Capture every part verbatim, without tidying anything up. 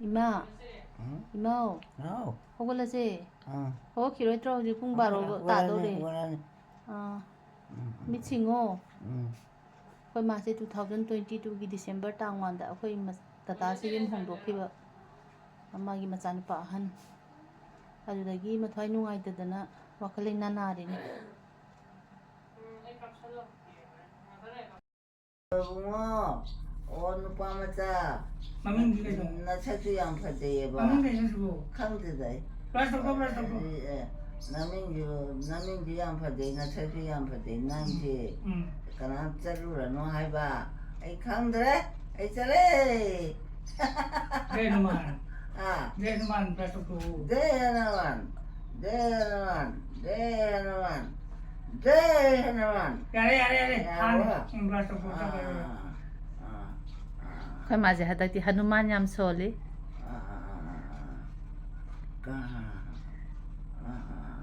ꯏꯃꯥ, ꯎꯝ? ꯏꯃꯥꯎ, ꯍꯥꯎ꯫ ꯍꯧꯒꯠꯂꯁꯦ꯫ ꯑꯥ꯫ ꯍꯧꯒꯠꯈꯤꯔꯣꯏꯗ꯭ꯔꯣ? ꯍꯧꯖꯤꯛ ꯄꯨꯡ ꯕꯥꯔꯣ ꯍꯧꯒꯠꯂꯅꯤ, ꯇꯥꯗꯧꯔꯦ꯫ ꯍꯧꯒꯠꯂꯅꯤ꯫ ꯑꯥ꯫ ꯎꯝ, ꯎꯝ, ꯃꯤꯠ ꯁꯤꯡꯉꯣ꯫ ꯎꯝ꯫ ꯑꯩꯈꯣꯏ ꯃꯥꯁꯦ two thousand twenty twoꯒꯤ December ꯇꯥꯡ one ꯗ ꯑꯩꯈꯣꯏ ꯃ-, ꯗꯗꯥꯁꯦ ꯌꯨꯝ ꯍꯣꯡꯗꯣꯛꯈꯤꯕ, ꯃꯥꯒꯤ ꯃꯆꯥꯅꯨꯄꯥ ꯑꯍꯟ꯫ ꯑꯗꯨꯗꯒꯤ ꯃꯊ꯭ꯋꯥꯏ ꯅꯨꯡꯉꯥꯏꯇꯗꯅ ꯋꯥꯈꯜ ꯂꯩꯅꯥ ꯅꯥꯔꯤꯅꯤ꯫ ꯏꯕꯨꯡꯉꯣ, ꯑꯣ, ꯅꯨꯄꯥ ꯃꯆꯥ꯫ ꯃꯃꯤꯡꯗꯤ ꯀꯩꯅꯣ? ꯅꯁꯛꯁꯨ ꯌꯥꯝ ꯐꯖꯩꯌꯦꯕ꯫ ꯃꯃꯤꯡ ꯀꯩꯅꯣ ꯁꯤꯕꯣ? ꯈꯪꯗꯦꯗ ꯑꯩ꯫ Brush ꯇꯧꯊꯣꯛ, brush ꯇꯧꯊꯣꯛ꯫ ꯑꯦ, ꯑꯦ, ꯅꯃꯤꯡꯁꯨ, ꯅꯃꯤꯡꯁꯨ ꯌꯥꯝ ꯐꯖꯩ, ꯅꯁꯛꯁꯨ ꯌꯥꯝ ꯐꯖꯩ꯫ ꯅꯪꯁꯦ ꯎꯝ꯫ ꯀꯅꯥꯝ ꯆꯠꯂꯨꯔꯅꯨ ꯍꯥꯏꯕ꯫ ꯑꯩ ꯈꯪꯗ꯭ꯔꯦ, ꯑꯩ ꯆꯠꯂꯦ꯫ ꯖꯩ ꯍꯅꯨꯃꯥꯟ꯫ ꯑꯥ꯫ ꯖꯩ ꯍꯅꯨꯃꯥꯟ, brush ꯇꯧꯊꯣꯛꯎ꯫ ꯖꯩ ꯍꯅꯨꯃꯥꯟ, ꯖꯩ ꯍꯅꯨꯃꯥꯟ, ꯖꯩ ꯍꯅꯨꯃꯥꯟ꯫ ꯖꯩ ꯍꯅꯨꯃꯥꯟ꯫ ꯌꯥꯔꯦ, ꯌꯥꯔꯦ, ꯌꯥꯔꯦ꯫ ꯌꯥꯔꯕꯣ? ꯊꯥꯡ, ꯎꯝ, brush ꯇꯧꯊꯣꯛꯎ, ꯑꯥ, ꯆꯠꯂꯣ꯫ ꯑꯥ, ꯑꯥ, ꯑꯥ꯫ ꯑꯩꯈꯣꯏ ꯃꯥꯁꯦ ꯍꯟꯗꯛꯇꯤ ꯍꯅꯨꯃꯥꯟ ꯌꯥꯝ ꯁꯣꯜꯂꯤ꯫ ꯑꯥ, ꯑꯥ, ꯑꯥ, ꯑꯥ, ꯑꯥ꯫ ꯀꯥ-, ꯑꯥ, ꯑꯥ, ꯑꯥ,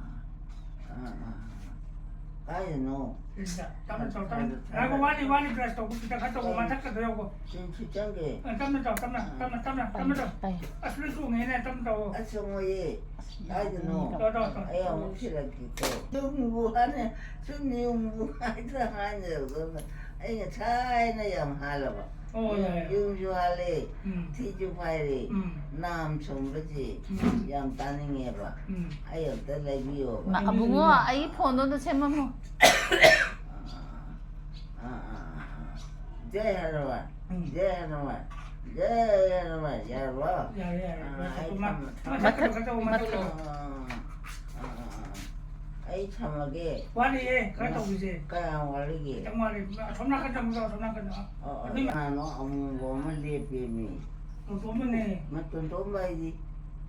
ꯑꯥ, ꯑꯥ꯫ ꯀꯥꯏꯗꯅꯣ? ꯁꯤꯗ꯫ ꯇꯞꯅ ꯇꯧ, ꯇꯞꯅ꯫ ꯊꯥꯗ, ꯊꯥꯗ꯫ ꯉꯥꯏꯈꯣ, ꯋꯥꯠꯂꯤ, ꯋꯥꯠꯂꯤ, brush ꯇꯧꯕ꯫ ꯈꯤꯇꯪ ꯈꯔ ꯇꯧꯕ, ꯇꯞꯅ꯫ ꯃꯊꯛꯀꯗꯣ ꯌꯧꯀꯣ꯫ ꯁꯤ, ꯁꯤ ꯆꯪꯒꯦ꯫ ꯑ, ꯇꯞꯅ ꯇꯧ, ꯇꯞꯅ, ꯑꯥ꯫ ꯇꯞꯅ, ꯇꯞꯅ, ꯇꯞꯅ ꯇꯧ꯫ ꯄꯥꯏ, ꯄꯥꯏ꯫ ꯑꯁ, ꯂꯣꯏ ꯆꯣꯡꯉꯦꯅꯦ, ꯇꯞꯅ ꯇꯧ꯫ ꯑꯁ, ꯆꯣꯡꯉꯣꯏꯌꯦ꯫ ꯀꯥꯏꯗꯅꯣ? ꯇꯧ, ꯇꯧ, ꯇꯧ꯫ ꯑꯩ ꯑꯃꯨꯛ ꯊꯤꯜꯂꯛꯀꯦꯀꯣ꯫ ꯌꯨꯝꯕꯨ ꯍꯥꯟꯅ, ꯁꯨꯝ ꯌꯨꯝꯕꯨ ꯍꯥꯏꯗ꯭ꯔꯥ ꯍꯥꯏꯅ ꯑꯩꯅ ꯊꯥꯏꯅ ꯌꯥꯝ ꯍꯥꯜꯂꯕ꯫ ꯑꯣ, ꯌꯥꯏ, ꯌꯥꯏ꯫ ꯌꯨꯝꯁꯨ ꯍꯥꯜꯂꯦ, ꯎꯝ꯫ ꯊꯤꯁꯨ ꯐꯥꯏꯔꯦ, ꯎꯝ꯫ ꯅꯥꯝ ꯁꯣꯝꯕꯁꯦ ꯎꯝ꯫ ꯌꯥꯝ ꯇꯥꯅꯤꯡꯉꯦꯕ꯫ ꯎꯝ꯫ ꯑꯩ ꯑꯝꯇ ꯂꯩꯕꯤꯌꯣꯕ꯫ ꯃꯥ, ꯑꯕꯨꯡꯉꯣ, ꯑꯩꯒꯤ ꯐꯣꯟꯗꯣ ꯑꯝꯇ ꯁꯦꯝꯃꯝꯃꯣ꯫ ꯑꯥ, ꯑꯥ, ꯑꯥ, ꯑꯥ꯫ ꯖꯩ ꯍꯅꯨꯃꯥꯟ, ꯎꯝ꯫ ꯖꯩ ꯍꯅꯨꯃꯥꯟ, ꯖꯩ ꯍꯅꯨꯃꯥꯟ꯫ ꯌꯥꯔꯕꯣ? ꯌꯥꯔꯦ, ꯌꯥꯔꯦ꯫ ꯑꯥ, ꯑꯩ ꯃꯊꯛ-, ꯊꯝ-, ꯃꯊꯛ-, ꯃꯊꯛ-, ꯃꯊꯛ-, ꯃꯊꯛ-, ꯑꯥ, ꯑꯥ, ꯑꯥ, ꯑꯥ꯫ ꯑꯩ ꯊꯝꯃꯒꯦ꯫ ꯋꯥꯠꯂꯤꯌꯦ, ꯈꯔ ꯇꯧꯈꯤꯁꯦ꯫ ꯀꯌꯥꯝ ꯋꯥꯠꯂꯤꯒꯦ? ꯈꯤꯇꯪ ꯋꯥꯠꯂꯤ꯫ ꯑꯁꯣꯝ ꯅꯥꯀꯟ ꯆꯪꯉꯨ ꯂꯥꯎ, ꯑꯁꯣꯝ ꯅꯥꯀꯟꯗ꯫ ꯑꯣ, ꯑꯣ, ꯑꯗꯨꯏ ꯃ- ꯀꯅꯥꯅꯣ ꯑꯃꯨꯕ ꯑꯃ ꯂꯦꯞꯄꯦꯃꯤ? ꯇꯣꯝꯕ ꯑꯃꯅꯦ꯫ ꯃ-, ꯇꯣꯟꯇꯣꯝꯕ ꯍꯥꯏꯗꯤ?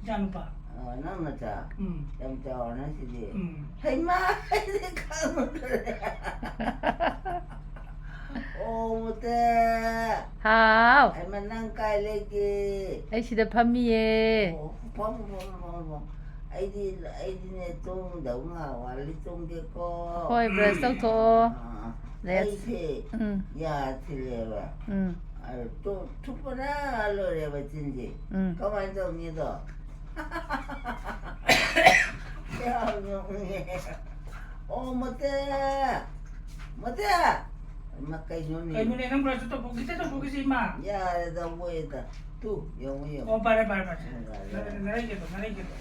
ꯏꯆꯥꯅꯨꯄꯥ꯫ ꯑꯣ, ꯅꯪ ꯅꯆꯥ? ꯎꯝ꯫ ꯌꯥꯝ ꯆꯥꯎꯔꯅ ꯁꯤꯗꯤ꯫ ꯎꯝ꯫ ꯍꯩꯃꯥ, ꯑꯩꯗꯤ ꯈꯪꯗ꯭ꯔꯦ꯫ ꯑꯣ, ꯃꯨꯇꯦ꯫ ꯍꯥꯎ꯫ ꯍꯩꯃꯥ, ꯅꯪ ꯀꯥꯏ ꯂꯩꯒꯦ? ꯑꯩ ꯁꯤꯗ ꯐꯝꯃꯤꯌꯦ꯫ ꯑꯣ, ꯐꯝꯃꯣ, ꯐꯝꯃꯣ, ꯐꯝꯃꯣ, ꯐꯝꯃꯣ꯫ ꯑꯩꯗꯤ, ꯑꯩꯗꯤꯅꯦ, ꯇꯨꯝꯗꯧ ꯉꯥꯏꯍꯥꯛ ꯋꯥꯠꯂꯤ, ꯇꯨꯝꯒꯦꯀꯣ꯫ ꯍꯣꯏ, brush ꯇꯧꯊꯣꯛꯑꯣ꯫ ꯑꯥ, ꯂꯦꯁ꯫ ꯑꯩꯁꯦ ꯎꯝ꯫ ꯌꯥ ꯊꯤꯜꯂꯦꯕ꯫ ꯎꯝ꯫ ꯑꯗꯨ ꯊꯨꯞꯄꯅ ꯂꯣꯏꯔꯦꯕ ꯆꯤꯟꯁꯦ꯫ ꯎꯝ꯫ ꯀꯃꯥꯏꯅ ꯇꯧꯅꯤꯗꯣ? ꯌꯥꯝ ꯅꯣꯛꯅꯤꯡꯉꯦ꯫ ꯑꯣ, ꯃꯣꯇꯦ! ꯃꯣꯇꯦ! ꯏꯃꯥ, ꯀꯩꯅꯣꯅꯦ? ꯀꯩꯅꯣꯅꯦ, ꯅꯪ brush ꯇꯧꯊꯣꯛ-, ꯈꯤꯇ ꯇꯧꯊꯣꯛꯈꯤꯁꯦ, ꯏꯃꯥ꯫ ꯌꯥꯔꯦꯗ, ꯃꯣꯏꯗ꯫ ꯇꯨ, ꯌꯦꯡꯉꯨ, ꯌꯦꯡꯉꯨ꯫ ꯑꯣ, ꯐꯔꯦ, ꯐꯔꯦ, ꯐꯔꯦ꯫ ꯎꯝ, ꯌꯥꯔꯦ, ꯌꯥꯔꯦ꯫ ꯅꯔꯩ-, ꯅꯔꯩꯒꯦꯗꯣ, ꯅꯔꯩꯒꯦꯗꯣ꯫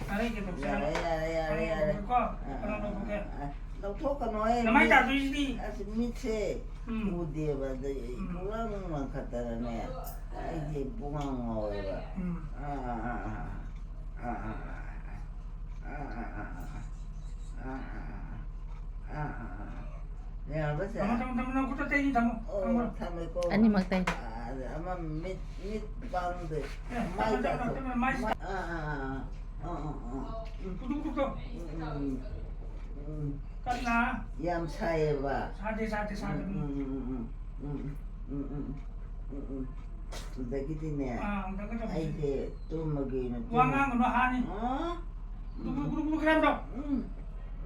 ꯅꯔꯩꯒꯦꯗꯣ, ꯌꯥꯔꯦ, ꯌꯥꯔꯦ, ꯌꯥꯔꯦ, ꯌꯥꯔꯦ꯫ ꯂꯧꯊꯣꯛꯀꯣ꯫ ꯑꯥ, ꯀꯩꯅꯣ ꯑꯥ, ꯂꯧꯊꯣꯛꯀꯦ꯫ ꯑꯥ, ꯑꯥ, ꯑꯥ꯫ ꯂꯧꯊꯣꯛꯀꯅꯣꯍꯦ, ꯅꯃꯥꯏ ꯃꯤꯠ-, ꯇꯥꯗꯣꯏꯁꯤꯗꯤ꯫ ꯑꯁ, ꯃꯤꯠꯁꯦ ꯎꯝ꯫ ꯎꯗꯦꯕ, ꯑꯗꯩ ꯎꯝ꯫ ꯄꯨꯡꯃꯝ ꯃꯝꯈꯠꯇꯅꯅꯦ, ꯑꯩꯗꯤ ꯄꯨꯡꯉꯥꯎ ꯉꯥꯎꯋꯦꯕ꯫ ꯎꯝ꯫ ꯑꯥ, ꯑꯥ, ꯑꯥ, ꯑꯥ꯫ ꯑꯥ, ꯑꯥ, ꯑꯥ, ꯑꯥ꯫ ꯑꯥ, ꯑꯥ, ꯑꯥ, ꯑꯥ꯫ ꯑꯥ, ꯑꯥ, ꯑꯥ, ꯑꯥ꯫ ꯑꯥ, ꯑꯥ, ꯑꯥ, ꯑꯥ꯫ ꯌꯥꯔꯕ, ꯆꯦ? ꯊꯝꯃꯣ, ꯊꯝꯃꯣ, ꯊꯝꯃꯣ, ꯅꯪ ꯈꯨꯠꯇ ꯇꯩꯅꯤ, ꯊꯝꯃꯣ, ꯑꯣ, ꯊꯝꯃꯣ꯫ ꯊꯝꯃꯦꯀꯣ꯫ ꯑꯅꯤꯃꯛ ꯇꯩ꯫ ꯑꯥ, ꯑꯃ ꯃꯤꯠ, ꯃꯤꯠ ꯄꯥꯡꯗꯦ꯫ ꯑꯦ, ꯃꯥꯏ ꯊꯝꯃꯣ, ꯊꯝꯃꯣ, ꯇꯥꯊꯣꯛ-, ꯊꯝꯃꯣ, ꯃꯥꯏ ꯃꯥꯏ-, ꯑꯥ, ꯑꯥ, ꯑꯥ, ꯑꯥ, ꯑꯥ, ꯑꯥ, ꯑꯥ꯫ ꯎꯝ꯫ ꯎꯗꯨꯛ, ꯎꯗꯨꯛꯇꯣ꯫ ꯎꯝ, ꯎꯝ, ꯎꯝ, ꯎꯝ꯫ ꯀꯟꯅ꯫ ꯌꯥꯝ ꯁꯥꯏꯌꯦꯕ꯫ ꯁꯥꯗꯦ, ꯁꯥꯗꯦ, ꯁꯥꯗꯦ꯫ ꯎꯝ, ꯎꯝ, ꯎꯝ, ꯎꯝ, ꯎꯝ, ꯎꯝ, ꯎꯝ, ꯎꯝ, ꯎꯝ, ꯎꯝ, ꯎꯝ꯫ ꯑꯗꯒꯤꯗꯤꯅꯦ, ꯑꯥ, ꯑꯗꯒꯤ ꯇꯧꯕꯁꯦ꯫ ꯑꯩꯁꯦ ꯇꯨꯝꯃꯒꯦꯅ ꯋꯥ ꯇꯨꯝꯃ-, ꯉꯥꯡꯒꯅꯨ, ꯍꯥꯅꯤ꯫ ꯑꯥ? ꯒꯨꯔꯨ, ꯒꯨꯔꯨ, ꯒꯨꯔꯨ, ꯒꯨꯔꯨ ꯈꯔ ꯌꯥꯝ ꯇꯧ꯫ ꯎꯝ,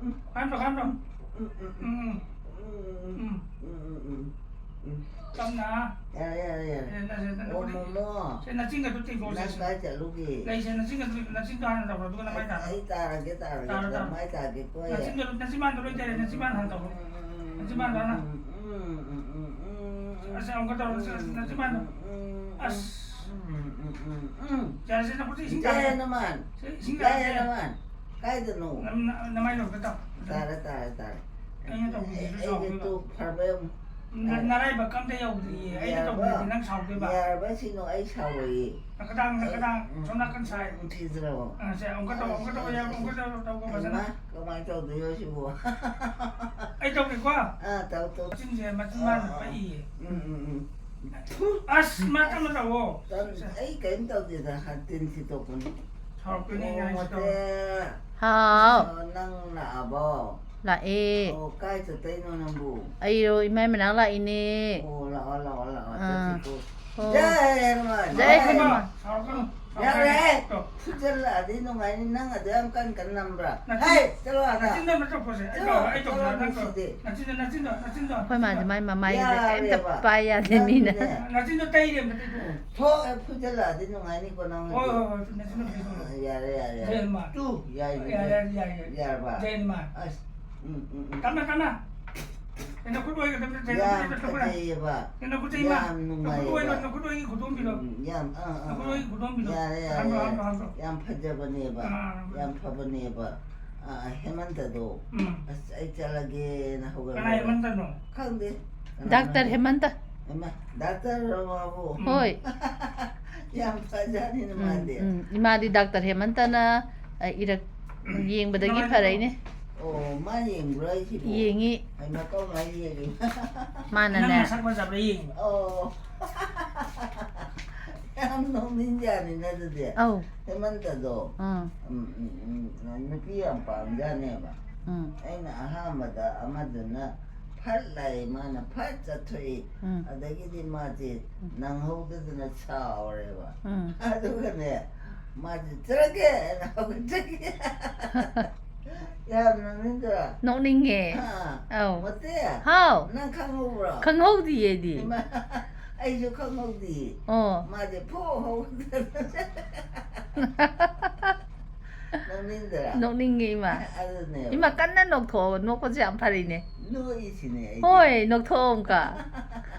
ꯎꯝ꯫ ꯈꯔ ꯌꯥꯝ ꯇꯧ, ꯈꯔ ꯌꯥꯝ ꯇꯧ꯫ ꯎꯝ, ꯎꯝ, ꯎꯝ꯫ ꯎꯝ, ꯎꯝ, ꯎꯝ꯫ ꯎꯝ, ꯎꯝ, ꯎꯝ, ꯎꯝ, ꯎꯝ꯫ ꯇꯞꯅ꯫ ꯌꯥꯔꯦ, ꯌꯥꯔꯦ, ꯌꯥꯔꯦ꯫ ꯑꯦ, ꯅ-, ꯁꯦ, ꯅ-, ꯑꯣ, ꯅ-, ꯃꯣꯃꯣ꯫ ꯁꯦ, ꯅꯆꯤꯟꯒꯗꯣ ꯇꯦꯡꯊꯣꯛꯑꯣ, ꯁꯦ, ꯅꯪ ꯁꯦ꯫ ꯀꯥꯏ ꯆꯠꯂꯨꯒꯦ? ꯂꯩ, ꯁꯦ, ꯅꯆꯤꯟꯒꯗꯣ, ꯅꯆꯤꯟꯗꯣ ꯍꯥꯟꯅ ꯇꯧꯔꯣ, ꯑꯗꯨꯒ ꯅꯃꯥꯏ ꯇꯥꯔꯣ꯫ ꯑꯩ ꯇꯥꯔꯒꯦ, ꯇꯥꯔꯒꯦ꯫ ꯇꯥꯔꯣ, ꯇꯥꯔꯣ꯫ ꯅꯃꯥꯏ ꯇꯥꯒꯦꯀꯣ, ꯑꯩ꯫ ꯅꯆꯤꯟꯒꯗꯣ, ꯅꯆꯤꯟꯕꯥꯟꯗꯣ ꯂꯣꯏ ꯇꯩꯔꯦ, ꯅꯆꯤꯟꯕꯥꯟ ꯍꯥꯟꯅ ꯇꯧꯔꯣ꯫ ꯎꯝ, ꯎꯝ, ꯎꯝ, ꯅꯆꯤꯟꯕꯥꯟꯗꯣ ꯍꯥꯟꯅ꯫ ꯎꯝ, ꯎꯝ, ꯎꯝ, ꯎꯝ, ꯎꯝ, ꯎꯝ, ꯎꯝ, ꯑꯁ, ꯑꯃꯨꯛꯀ ꯇꯧꯔꯣ, ꯅꯆꯤꯟ-, ꯅꯆꯤꯟꯕꯥꯟꯗꯣ꯫ ꯎꯝ, ꯎꯝ, ꯎꯝ, ꯑꯁ꯫ ꯎꯝ, ꯎꯝ, ꯎꯝ, ꯎꯝ꯫ ꯌꯥꯔꯦꯁꯦ, ꯅꯈꯨꯠꯁꯦ ꯏꯁꯤꯡ ꯇꯥꯔꯦ꯫ ꯖꯌꯅꯃꯥꯟ꯫ ꯁꯦ, ꯏꯁꯤꯡ ꯇꯥꯔꯦ꯫ ꯖꯌꯅꯃꯥꯟ꯫ ꯀꯥꯏꯗꯅꯣ? ꯅꯝ-, ꯅ-, ꯅꯃꯥꯏ ꯂꯧꯒꯦ ꯇꯧ꯫ ꯇꯥꯔꯦ, ꯇꯥꯔꯦ, ꯇꯥꯔꯦ꯫ ꯑꯩꯅ ꯇꯧꯕꯤꯕꯁꯨ ꯑꯩ, ꯑꯩ ꯁꯥꯎꯗꯣꯏꯕ꯫ ꯇꯨ ꯐꯔꯕ ꯌꯦꯡꯉꯨ꯫ ꯅ-, ꯅꯔꯥꯏꯕꯛ ꯑꯝꯇ ꯌꯧꯗ꯭ꯔꯤꯌꯦ꯫ ꯑꯩꯅ ꯌꯥꯔꯕ? ꯇꯧꯕꯤꯔꯗꯤ ꯅꯪ ꯁꯥꯎꯗꯣꯏꯕ꯫ ꯌꯥꯔꯕ ꯁꯤꯅꯣ, ꯑꯩ ꯁꯥꯎꯔꯣꯏꯌꯦ꯫ ꯅꯈꯗꯥꯡ, ꯑꯩ, ꯅꯈꯗꯥꯡ, ꯎꯝ, ꯁꯣꯝ ꯅꯥꯀꯟ ꯁꯥꯏ꯫ ꯎꯝ, ꯊꯤꯗ꯭ꯔꯣ? ꯑ, ꯁꯦ, ꯑꯃꯨꯛꯀ ꯇꯧ, ꯑꯃꯨꯛꯀ ꯇꯧ, ꯑꯁ, ꯌꯥꯝ, ꯑꯁ, ꯑꯃꯨꯛꯀ ꯇꯧ, ꯇꯧꯕ ꯐꯖꯅ꯫ ꯍꯩꯃꯥ, ꯀꯃꯥꯏꯅ ꯇꯧꯗꯣꯏꯅꯣ ꯁꯤꯕꯣ? ꯑꯩ ꯇꯧꯒꯦꯀꯣ꯫ ꯑꯥ, ꯇꯧ, ꯇꯧ꯫ ꯃꯆꯤꯟꯁꯦ, ꯃꯆꯤꯟ ꯑꯥ, ꯃꯥꯟꯅ ꯑꯥ꯫ ꯄꯛꯏꯌꯦ꯫ ꯎꯝ, ꯎꯝ, ꯎꯝ꯫ ꯑꯁ, ꯃꯥ ꯇꯞꯅ ꯇꯧꯋꯣ꯫ ꯇꯟ-, ꯑꯩ ꯀꯔꯤꯝ ꯇꯧꯗꯦꯗ, ꯇꯤꯟ ꯁꯤꯠꯇꯣꯛꯄꯅꯤ꯫ ꯁꯥꯎꯔꯛꯇꯣꯏꯅꯦ, ꯑꯣ, ꯑꯩꯅ ꯍꯥꯏꯁꯦ ꯇꯧ꯫ ꯃꯣꯇꯦ꯫ ꯍꯥꯎ꯫ ꯑꯣ, ꯅꯪ ꯂꯥꯛꯑꯕꯣ? ꯂꯥꯛꯑꯦ꯫ ꯑꯣ, ꯀꯥꯏ ꯆꯠꯇꯣꯏꯅꯣ ꯅꯪꯕꯨ? ꯑꯩꯔꯣ, ꯏꯃꯥꯏ ꯃꯅꯥꯛ ꯂꯥꯛꯏꯅꯦ꯫ ꯑꯣ, ꯂꯥꯛꯑꯣ, ꯂꯥꯛꯑꯣ, ꯂꯥꯛꯑꯣ, ꯑꯥ꯫ ꯆꯠꯁꯤꯀꯣ꯫ ꯑꯣ꯫ ꯖꯩ ꯍꯅꯨꯃꯥꯟ꯫ ꯖꯩ ꯍꯅꯨꯃꯥꯟ꯫ ꯁꯥꯎꯔꯛꯀꯅꯨ꯫ ꯌꯥꯔꯦ꯫ ꯇꯣ꯫ ꯐꯨꯖꯜꯂꯛꯑꯗꯤ ꯅꯨꯡꯉꯥꯏꯅꯤ, ꯅꯪ ꯑꯗꯨ ꯌꯥꯝ ꯀꯟ ꯀꯟ ꯅꯝꯕ꯭ꯔꯥ? ꯅꯆꯤꯟ-, ꯍꯩ, ꯆꯠꯂꯣ ꯑꯥꯗ꯫ ꯅꯆꯤꯟꯗꯣ ꯑꯝꯇ ꯇꯧꯈꯣꯁꯦ꯫ ꯑꯩ ꯆꯠꯂꯣ, ꯇꯧꯔꯒ, ꯑꯩ ꯆꯠꯂꯣ, ꯇꯧꯔꯒ, ꯅꯪ ꯇꯧ꯫ ꯅꯨꯡꯁꯤꯗꯦ꯫ ꯅꯆꯤꯟꯗꯣ, ꯅꯆꯤꯟꯗꯣ, ꯅꯆꯤꯟꯗꯣ꯫ ꯑꯩꯈꯣꯏ ꯃꯥꯁꯦ ꯃꯥꯏ ꯃꯃꯥꯏꯁꯦ ꯀꯩꯝꯇ ꯌꯥꯔꯦꯕ꯫ ꯄꯥꯏ ꯌꯥꯗꯦ ꯃꯤꯅ꯫ ꯅꯪꯅꯦ꯫ ꯅꯆꯤꯟꯗꯣ ꯇꯩꯔꯦ ꯑꯝꯇ ꯇꯩꯊꯣꯛꯑꯣ꯫ ꯊꯣꯛ, ꯑꯦ, ꯐꯨꯖꯜꯂꯛꯑꯗꯤ ꯅꯨꯡꯉꯥꯏꯅꯤꯀꯣ ꯅꯪ ꯍꯣꯏ, ꯍꯧꯖꯤꯛ꯫ ꯍꯣꯏ, ꯍꯣꯏ, ꯅꯆꯤꯟꯗꯣ ꯇꯩꯊꯣꯛꯑꯣ꯫ ꯑ, ꯌꯥꯔꯦ, ꯌꯥꯔꯦ, ꯌꯥꯔꯦ꯫ ꯖꯦꯜ ꯃꯥ꯫ ꯇꯨ, ꯌꯥꯏ, ꯌꯥꯔꯦ, ꯌꯥꯏ꯫ ꯌꯥꯔꯦ, ꯌꯥꯔꯦ꯫ ꯌꯥꯔꯕ? ꯖꯦꯜ ꯃꯥ꯫ ꯑꯁ, ꯎꯝ, ꯎꯝ, ꯎꯝ꯫ ꯇꯞꯅ, ꯇꯞꯅ꯫ ꯅꯈꯨꯠ ꯑꯣꯏꯒꯗꯕ ꯅꯠꯇꯦ, ꯌꯥꯝ ꯅꯈꯨꯠ ꯑꯣꯏꯒꯗꯕ ꯅꯠꯇꯦ꯫ ꯐꯖꯩꯌꯦꯕ꯫ ꯅꯈꯨꯠ ꯆꯩꯃ꯫ ꯌꯥꯝ ꯅꯈꯨꯠ ꯑꯣꯏꯒ-, ꯅꯨꯡꯉꯥꯏꯌꯦꯕ꯫ ꯅꯈꯨꯠ ꯑꯣꯏꯒꯤ ꯈꯨꯗꯣꯝꯕꯤꯗꯣ꯫ ꯎꯝ, ꯌꯥꯝ, ꯑꯥ, ꯑꯥ, ꯅꯈꯨꯠ ꯑꯥ꯫ ꯑꯣꯏꯒꯤ ꯈꯨꯗꯣꯝꯕꯤꯗꯣ꯫ ꯌꯥꯔꯦ, ꯌꯥꯔꯦ, ꯍꯥꯞꯄꯣ, ꯌꯥꯔꯦ꯫ ꯍꯥꯞꯄꯣ, ꯍꯥꯞꯄꯣ꯫ ꯌꯥꯝ ꯐꯖꯕꯅꯦꯕ꯫ ꯑꯥ, ꯑꯥ꯫ ꯌꯥꯝ ꯐꯕꯅꯦꯕ꯫ ꯑꯥ, ꯍꯦꯃꯟꯇꯗꯣ꯫ ꯎꯝ꯫ ꯑꯁ, ꯑꯩ ꯆꯠꯂꯒꯦꯅ ꯀꯅꯥ ꯍꯧꯒꯠꯂꯒ꯫ ꯍꯦꯃꯟꯇꯅꯣ? ꯈꯪꯗꯦ꯫ ꯀꯅꯥꯅꯣ? ꯗꯥꯛꯇꯔ ꯍꯦꯃꯟꯇ꯫ ꯍꯦꯃꯟꯇ꯫ ꯍꯩꯃꯥ, ꯗꯥꯛꯇꯔꯔꯣ ꯃꯥꯕꯨ? ꯎꯝ꯫ ꯍꯣꯏ꯫ ꯌꯥꯝ ꯐꯖꯥꯠꯅꯤꯅ ꯎꯝ, ꯃꯥꯗꯤ꯫ ꯎꯝ꯫ ꯏꯃꯥꯗꯤ ꯗꯥꯛꯇꯔ ꯍꯦꯃꯟꯇꯅ, ꯑ, ꯏꯔꯛ-, ꯎꯝ꯫ ꯌꯦꯡꯕꯗꯒꯤ ꯅꯨꯡꯉꯥꯏꯔꯤꯕꯣ? ꯐꯔꯛꯏꯅꯦ꯫ ꯑꯣ, ꯃꯥ ꯌꯦꯡꯕ꯭ꯔꯣ ꯑꯩꯁꯤꯕꯨ? ꯌꯦꯡꯉꯤ꯫ ꯍꯩꯃꯥ, ꯀꯧ ꯃꯥ ꯌꯦꯡꯉꯤ? ꯃꯥꯅꯅꯦ꯫ ꯅꯪ ꯃꯁꯛ ꯐꯖꯕ꯭ꯔꯥ ꯌꯦꯡꯉꯤꯕ? ꯑꯣ꯫ ꯌꯥꯝ ꯅꯣꯛꯅꯤꯡꯖꯥꯠꯅꯤꯅ ꯑꯗꯨꯗꯤ꯫ ꯑꯧ꯫ ꯍꯦꯃꯟꯇꯗꯣ꯫ ꯎꯝ꯫ ꯎꯝ, ꯎꯝ, ꯎꯝ, ꯅꯨꯄꯤ ꯌꯥꯝ ꯄꯥꯝꯖꯥꯠꯅꯦꯕ꯫ ꯎꯝ꯫ ꯑꯩꯅ ꯑꯍꯥꯟꯕꯗ ꯑꯃꯗꯨꯅ ꯐꯠ ꯂꯥꯛꯑꯦ, ꯃꯥꯅ ꯐꯠ ꯆꯠꯊꯣꯛꯏ꯫ ꯎꯝ꯫ ꯑꯗꯒꯤꯗꯤ ꯃꯥꯁꯦ ꯎꯝ꯫ ꯅꯪꯍꯧꯗꯗꯅ ꯁꯥꯎꯔꯦꯕ꯫ ꯎꯝ꯫ ꯑꯗꯨꯒꯅꯦ, ꯃꯥꯁꯦ "ꯆꯠꯂꯒꯦ" ꯍꯥꯏꯅ ꯍꯧꯒꯠꯆꯈꯤ꯫ ꯌꯥꯝ ꯅꯣꯛꯅꯤꯡꯗ꯭ꯔꯥ? ꯅꯣꯛꯅꯤꯡꯉꯦ꯫ ꯑꯥ꯫ ꯑꯧ꯫ ꯃꯣꯇꯦ, ꯍꯥꯎ꯫ ꯅꯪ ꯈꯪꯍꯧꯕ꯭ꯔꯣ? ꯈꯪꯍꯧꯗꯤꯌꯦ ꯑꯩꯗꯤ꯫ ꯏꯃꯥ, ꯑꯩꯁꯨ ꯈꯪꯍꯧꯗꯤꯌꯦ꯫ ꯑꯣ꯫ ꯃꯥꯁꯦ ꯐꯨ ꯍꯧꯒꯠꯇꯅ꯫ ꯅꯣꯛꯅꯤꯡꯗ꯭ꯔꯥ? ꯅꯣꯛꯅꯤꯡꯉꯦ, ꯏꯃꯥ꯫ ꯑꯗꯨꯅꯦꯕ꯫ ꯏꯃꯥ, ꯀꯟꯅ ꯅꯣꯛꯊꯣꯛꯑꯣ꯫ ꯅꯣꯛꯄꯁꯦ ꯌꯥꯝ ꯐꯔꯤꯅꯦ꯫ ꯅꯣꯛꯏꯁꯤꯅꯦ ꯑꯩꯗꯤ꯫ ꯍꯣꯏ, ꯅꯣꯛꯊꯣꯛꯑꯣ ꯑꯃꯨꯛꯀ꯫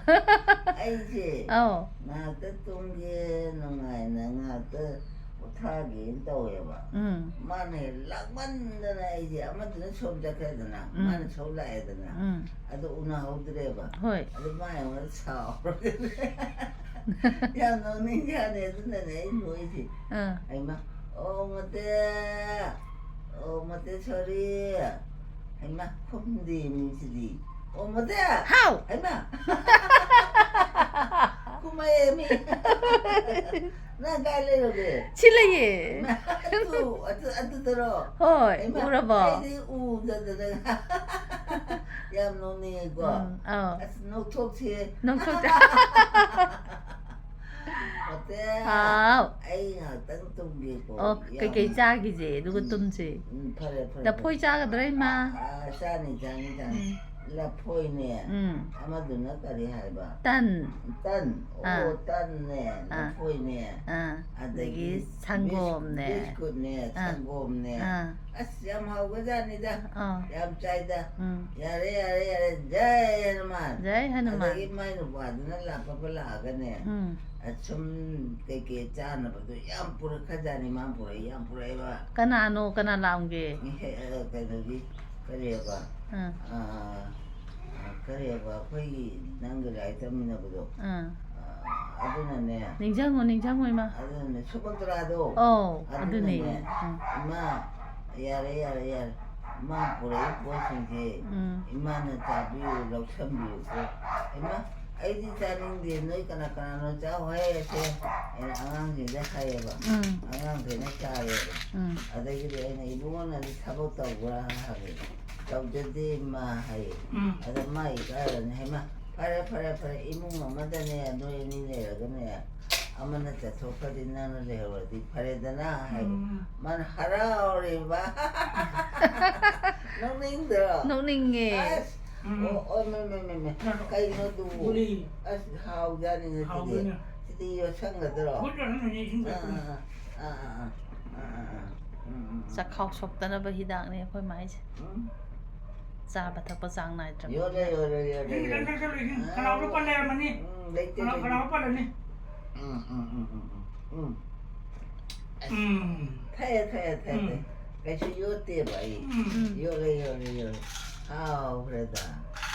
ꯑꯩꯁꯦ ꯑꯧ꯫ ꯉꯥꯏꯍꯥꯛꯇ ꯇꯨꯝꯒꯦ, ꯅꯨꯡꯉꯥꯏꯅ ꯉꯥꯏꯍꯥꯛꯇ ꯄꯣꯊꯥꯒꯦꯅ ꯇꯧꯋꯦꯕ꯫ ꯎꯝ꯫ ꯃꯥꯅ ꯍꯦꯛ ꯂꯥꯡꯃꯟꯗꯅ ꯑꯩꯁꯦ, ꯑꯃꯗꯨꯅ ꯁꯣꯝ ꯆꯠꯈ꯭ꯔꯦꯗꯅ, ꯎꯝ꯫ ꯃꯥꯅ ꯁꯣꯝ ꯂꯥꯛꯑꯦꯗꯅ꯫ ꯎꯝ꯫ ꯑꯗꯨ ꯎꯅꯍꯧꯗ꯭ꯔꯦꯕ꯫ ꯍꯣꯏ꯫ ꯑꯗꯨ ꯃꯥ ꯑꯩꯉꯣꯟꯗ ꯁꯥꯎꯔꯒ ꯌꯥꯝ ꯅꯣꯛꯅꯤꯡꯖꯥꯠꯅꯤ, ꯑꯗꯨꯅꯅꯦ ꯑꯩ ꯅꯣꯛꯏꯁꯦ꯫ ꯑꯥ꯫ ꯍꯩꯃꯥ, "ꯑꯣ, ꯃꯣꯇꯦ, ꯑꯣ, ꯃꯣꯇꯦ, sorry꯫ ꯍꯩꯃꯥ, ꯈꯨꯝꯗꯦ ꯃꯤꯁꯤꯗꯤ꯫ ꯑꯣ, ꯃꯣꯇꯦ!" ꯍꯥꯎ! ꯍꯩꯃꯥ! ꯈꯨꯝꯃꯛꯑꯦ ꯃꯤ꯫ ꯅꯪ ꯀꯥꯏ ꯂꯩꯔꯨꯒꯦ? ꯁꯤ ꯂꯩꯌꯦ꯫ ꯍꯩꯃꯥ, ꯑꯗꯨ, ꯑꯗꯨ, ꯑꯗꯨꯗꯔꯣ? ꯍꯣꯏ, ꯍꯩꯃꯥ, ꯎꯔꯕꯣ? ꯑꯩꯗꯤ ꯎꯗꯗꯅ꯫ ꯌꯥꯝ ꯅꯣꯛꯅꯤꯡꯉꯦꯀꯣ꯫ ꯎꯝ, ꯑꯧ꯫ ꯑꯁ, ꯅꯣꯛꯊꯣꯛꯁꯦ꯫ ꯅꯣꯛꯊꯣꯛꯁꯦ꯫ ꯍꯣꯇꯦꯜ꯫ ꯍꯥꯎ꯫ ꯑꯩ ꯉꯥꯏꯍꯥꯛꯇꯪ ꯇꯨꯝꯒꯦꯀꯣ꯫ ꯑꯣ, ꯌꯥꯝ ꯀꯩꯀꯩ ꯆꯥꯈꯤꯁꯦ, ꯑꯗꯨꯒ ꯎꯝ꯫ ꯇꯨꯝꯁꯦ꯫ ꯎꯝ, ꯐꯔꯦ, ꯐꯔꯦ, ꯂꯐꯣꯏ ꯐꯔꯦ꯫ ꯆꯥꯒꯗ꯭ꯔꯥ, ꯏꯃꯥ? ꯑꯥ, ꯆꯥꯅꯤ, ꯆꯥꯅꯤ, ꯆꯥꯅꯤ꯫ ꯎꯝ꯫ ꯂꯐꯣꯏꯅꯦ꯫ ꯎꯝ꯫ ꯑꯃꯗꯨꯅ ꯀꯔꯤ ꯍꯥꯏꯕ? ꯇꯟ꯫ ꯇꯟ꯫ ꯑꯣ, ꯑꯥ꯫ ꯇꯟꯅꯦ, ꯑꯥ꯫ ꯂꯐꯣꯏꯅꯦ꯫ ꯑꯥ꯫ ꯑꯗꯒꯤ ꯑꯗꯒꯤ ꯁꯪꯒꯣꯝꯅꯦ꯫ ꯕꯤꯁ-, ꯕꯤꯁꯀꯨꯠꯅꯦ, ꯑꯥ꯫ ꯁꯪꯒꯣꯝꯅꯦ꯫ ꯑꯥ꯫ ꯑꯁ, ꯌꯥꯝ ꯍꯥꯎꯒꯖꯥꯠꯅꯤꯗ꯫ ꯑꯥ꯫ ꯌꯥꯝ ꯆꯥꯏꯗ꯫ ꯎꯝ꯫ ꯌꯥꯔꯦ, ꯌꯥꯔꯦ, ꯌꯥꯔꯦ꯫ ꯖꯩ ꯍꯅꯨꯃꯥꯟ꯫ ꯖꯩ ꯍꯅꯨꯃꯥꯟ꯫ ꯑꯗꯒꯤ ꯃꯥꯏ ꯅꯨꯄꯥꯗꯨꯅ ꯂꯥꯛꯄ ꯂꯥꯛꯑꯒꯅꯦ꯫ ꯎꯝ꯫ ꯑꯁꯨꯝ ꯀꯩꯀꯩ ꯆꯥꯅꯕꯗꯣ ꯌꯥꯝ ꯄꯨꯔꯛꯈ꯭ꯔꯖꯥꯠꯅꯤ, ꯃꯥ ꯄꯨꯔꯛꯏ, ꯌꯥꯝ ꯄꯨꯔꯛꯑꯦꯕ꯫ ꯀꯅꯥꯅꯣ, ꯀꯅꯥ ꯂꯥꯛꯑꯝꯒꯦ? ꯏꯍꯦ, ꯑ, ꯀꯩꯅꯣꯒꯤ, ꯀꯔꯤꯑꯕ? ꯑꯥ꯫ ꯑ, ꯑ, ꯀꯔꯤꯑꯕ? ꯑꯩꯈꯣꯏꯒꯤ ꯅꯪꯒ ꯂꯥꯏꯔꯤꯛ ꯇꯝꯃꯤꯟꯅꯕꯗꯣ꯫ ꯑꯥ꯫ ꯑ, ꯑꯗꯨꯅꯅꯦ꯫ ꯅꯤꯡꯁꯤꯡꯉꯣ, ꯅꯤꯡꯁꯤꯡꯉꯣ, ꯏꯃꯥ꯫ ꯑꯗꯨꯅꯅꯦ, ꯁꯨꯚꯗ꯭ꯔꯥꯗꯣ꯫ ꯑꯧ, ꯑꯗꯨꯅꯦ꯫ ꯑꯗꯨꯅꯅꯦ꯫ ꯎꯝ꯫ ꯏꯃꯥ, ꯌꯥꯔꯦ, ꯌꯥꯔꯦ, ꯌꯥꯔꯦ꯫ ꯃꯥ ꯄꯨꯔꯛꯏ ꯄꯣꯠꯁꯤꯡꯁꯦ ꯎꯝ꯫ ꯏꯃꯥꯅ ꯆꯥꯕꯤꯌꯨ, ꯂꯧꯁꯟꯕꯤꯌꯨꯀꯣ꯫ ꯏꯃꯥ, ꯑꯩꯗꯤ ꯆꯥꯅꯤꯡꯗꯦ, ꯅꯣꯏ ꯀꯅꯥ ꯀꯅꯥꯅꯣ ꯆꯥꯎ ꯍꯥꯏꯔꯤꯁꯦ? ꯑꯩꯅ ꯑꯉꯥꯡꯁꯤꯡꯗ ꯍꯥꯏꯌꯦꯕ꯫ ꯎꯝ꯫ ꯑꯉꯥꯡꯈꯩꯅ ꯆꯥꯔꯦꯕ꯫ ꯎꯝ꯫ ꯑꯗꯒꯤꯗꯤ ꯑꯩꯅ, "ꯏꯕꯨꯡꯉꯣ, ꯅꯪꯗꯤ ꯊꯕꯛ ꯇꯧꯕ꯭ꯔꯥ?" ꯍꯥꯏꯕ꯫ "ꯇꯧꯖꯗꯦ, ꯏꯃꯥ" ꯍꯥꯏꯌꯦ꯫ ꯎꯝ꯫ ꯑꯗ ꯃꯥ ꯏꯀꯥꯏꯔꯅꯤ, "ꯍꯩꯃꯥ, ꯐꯔꯦ, ꯐꯔꯦ, ꯐꯔꯦ, ꯏꯃꯨꯡ ꯑꯃꯗꯅꯦ, ꯅꯣꯏ ꯑꯅꯤ ꯂꯩꯔꯒꯅꯦ, ꯑꯃꯅ ꯆꯠꯊꯣꯛꯈ꯭ꯔꯗꯤ ꯅꯪꯅ ꯂꯩꯍꯧꯔꯗꯤ ꯐꯔꯦꯗꯅ" ꯍꯥꯏ꯫ ꯎꯝ꯫ ꯃꯥꯅ ꯍꯔꯥꯎꯔꯦꯕ꯫ ꯅꯣꯛꯅꯤꯡꯗ꯭ꯔꯣ? ꯅꯣꯛꯅꯤꯡꯉꯦ꯫ ꯑꯁ, ꯎꯝ꯫ ꯑꯣ, ꯑꯣ, ꯃꯦ, ꯃꯦ, ꯃꯦ, ꯃꯦ꯫ ꯀꯩꯅꯣ ꯑꯗꯨꯕꯨ? ꯒꯨꯂꯤ꯫ ꯑꯁ, ꯍꯥꯎꯖꯥꯠꯅꯤ ꯉꯁꯤꯗꯤ꯫ ꯍꯥꯎꯗꯣꯏꯅꯦ꯫ ꯁꯤꯗꯤ ꯌꯣꯠꯁꯟꯒꯗ꯭ꯔꯣ? ꯒꯨꯂꯤ ꯌꯣꯠꯁꯟꯗꯣꯏꯅꯦ, ꯏꯁꯤꯡ ꯑꯥ, ꯊꯛꯄꯗ꯫ ꯑꯥ, ꯑꯥ, ꯑꯥ, ꯑꯥ, ꯑꯥ, ꯑꯥ, ꯑꯥ, ꯑꯥ, ꯑꯥ꯫ ꯆꯥꯛꯈꯥꯎ ꯁꯣꯛꯇꯅꯕ ꯍꯤꯗꯥꯛꯅꯦ ꯑꯩꯈꯣꯏ ꯃꯥꯏꯁꯦ꯫ ꯎꯝ꯫ ꯆꯥꯕ ꯊꯛꯄ ꯆꯥꯡ ꯅꯥꯏꯗ꯭ꯔꯕꯅꯤꯅ꯫ ꯌꯣꯠꯂꯦ, ꯌꯣꯠꯂꯦ, ꯌꯣꯠꯂꯦ, ꯏꯁꯤꯡ ꯌꯣꯠꯂꯦ꯫ ꯈꯤꯇꯪ ꯊꯛꯆꯜꯂꯣ, ꯏꯁꯤꯡ꯫ ꯑꯥ, ꯈꯅꯥꯎꯗ ꯄꯜ ꯂꯩꯔꯝꯃꯅꯤ꯫ ꯎꯝ, ꯂꯩꯇꯦ, ꯈꯅꯥꯎ, ꯂꯩꯇꯦ꯫ ꯈꯅꯥꯎ ꯄꯜꯂꯅꯤ꯫ ꯎꯝ, ꯎꯝ, ꯎꯝ, ꯎꯝ, ꯎꯝ, ꯎꯝ꯫ ꯑꯁ, ꯎꯝ꯫ ꯊꯛꯑꯦ, ꯊꯛꯑꯦ, ꯊꯛꯑꯦ, ꯎꯝ꯫ ꯊꯛꯑꯦ꯫ ꯀꯩꯁꯨ ꯌꯣꯠꯇꯦꯕ ꯑꯩ꯫ ꯎꯝ꯫ ꯌꯣꯠꯂꯦ, ꯌꯣꯠꯂꯦ, ꯌꯣꯠꯂꯦ꯫ ꯍꯥꯎꯈ꯭ꯔꯦꯗ꯫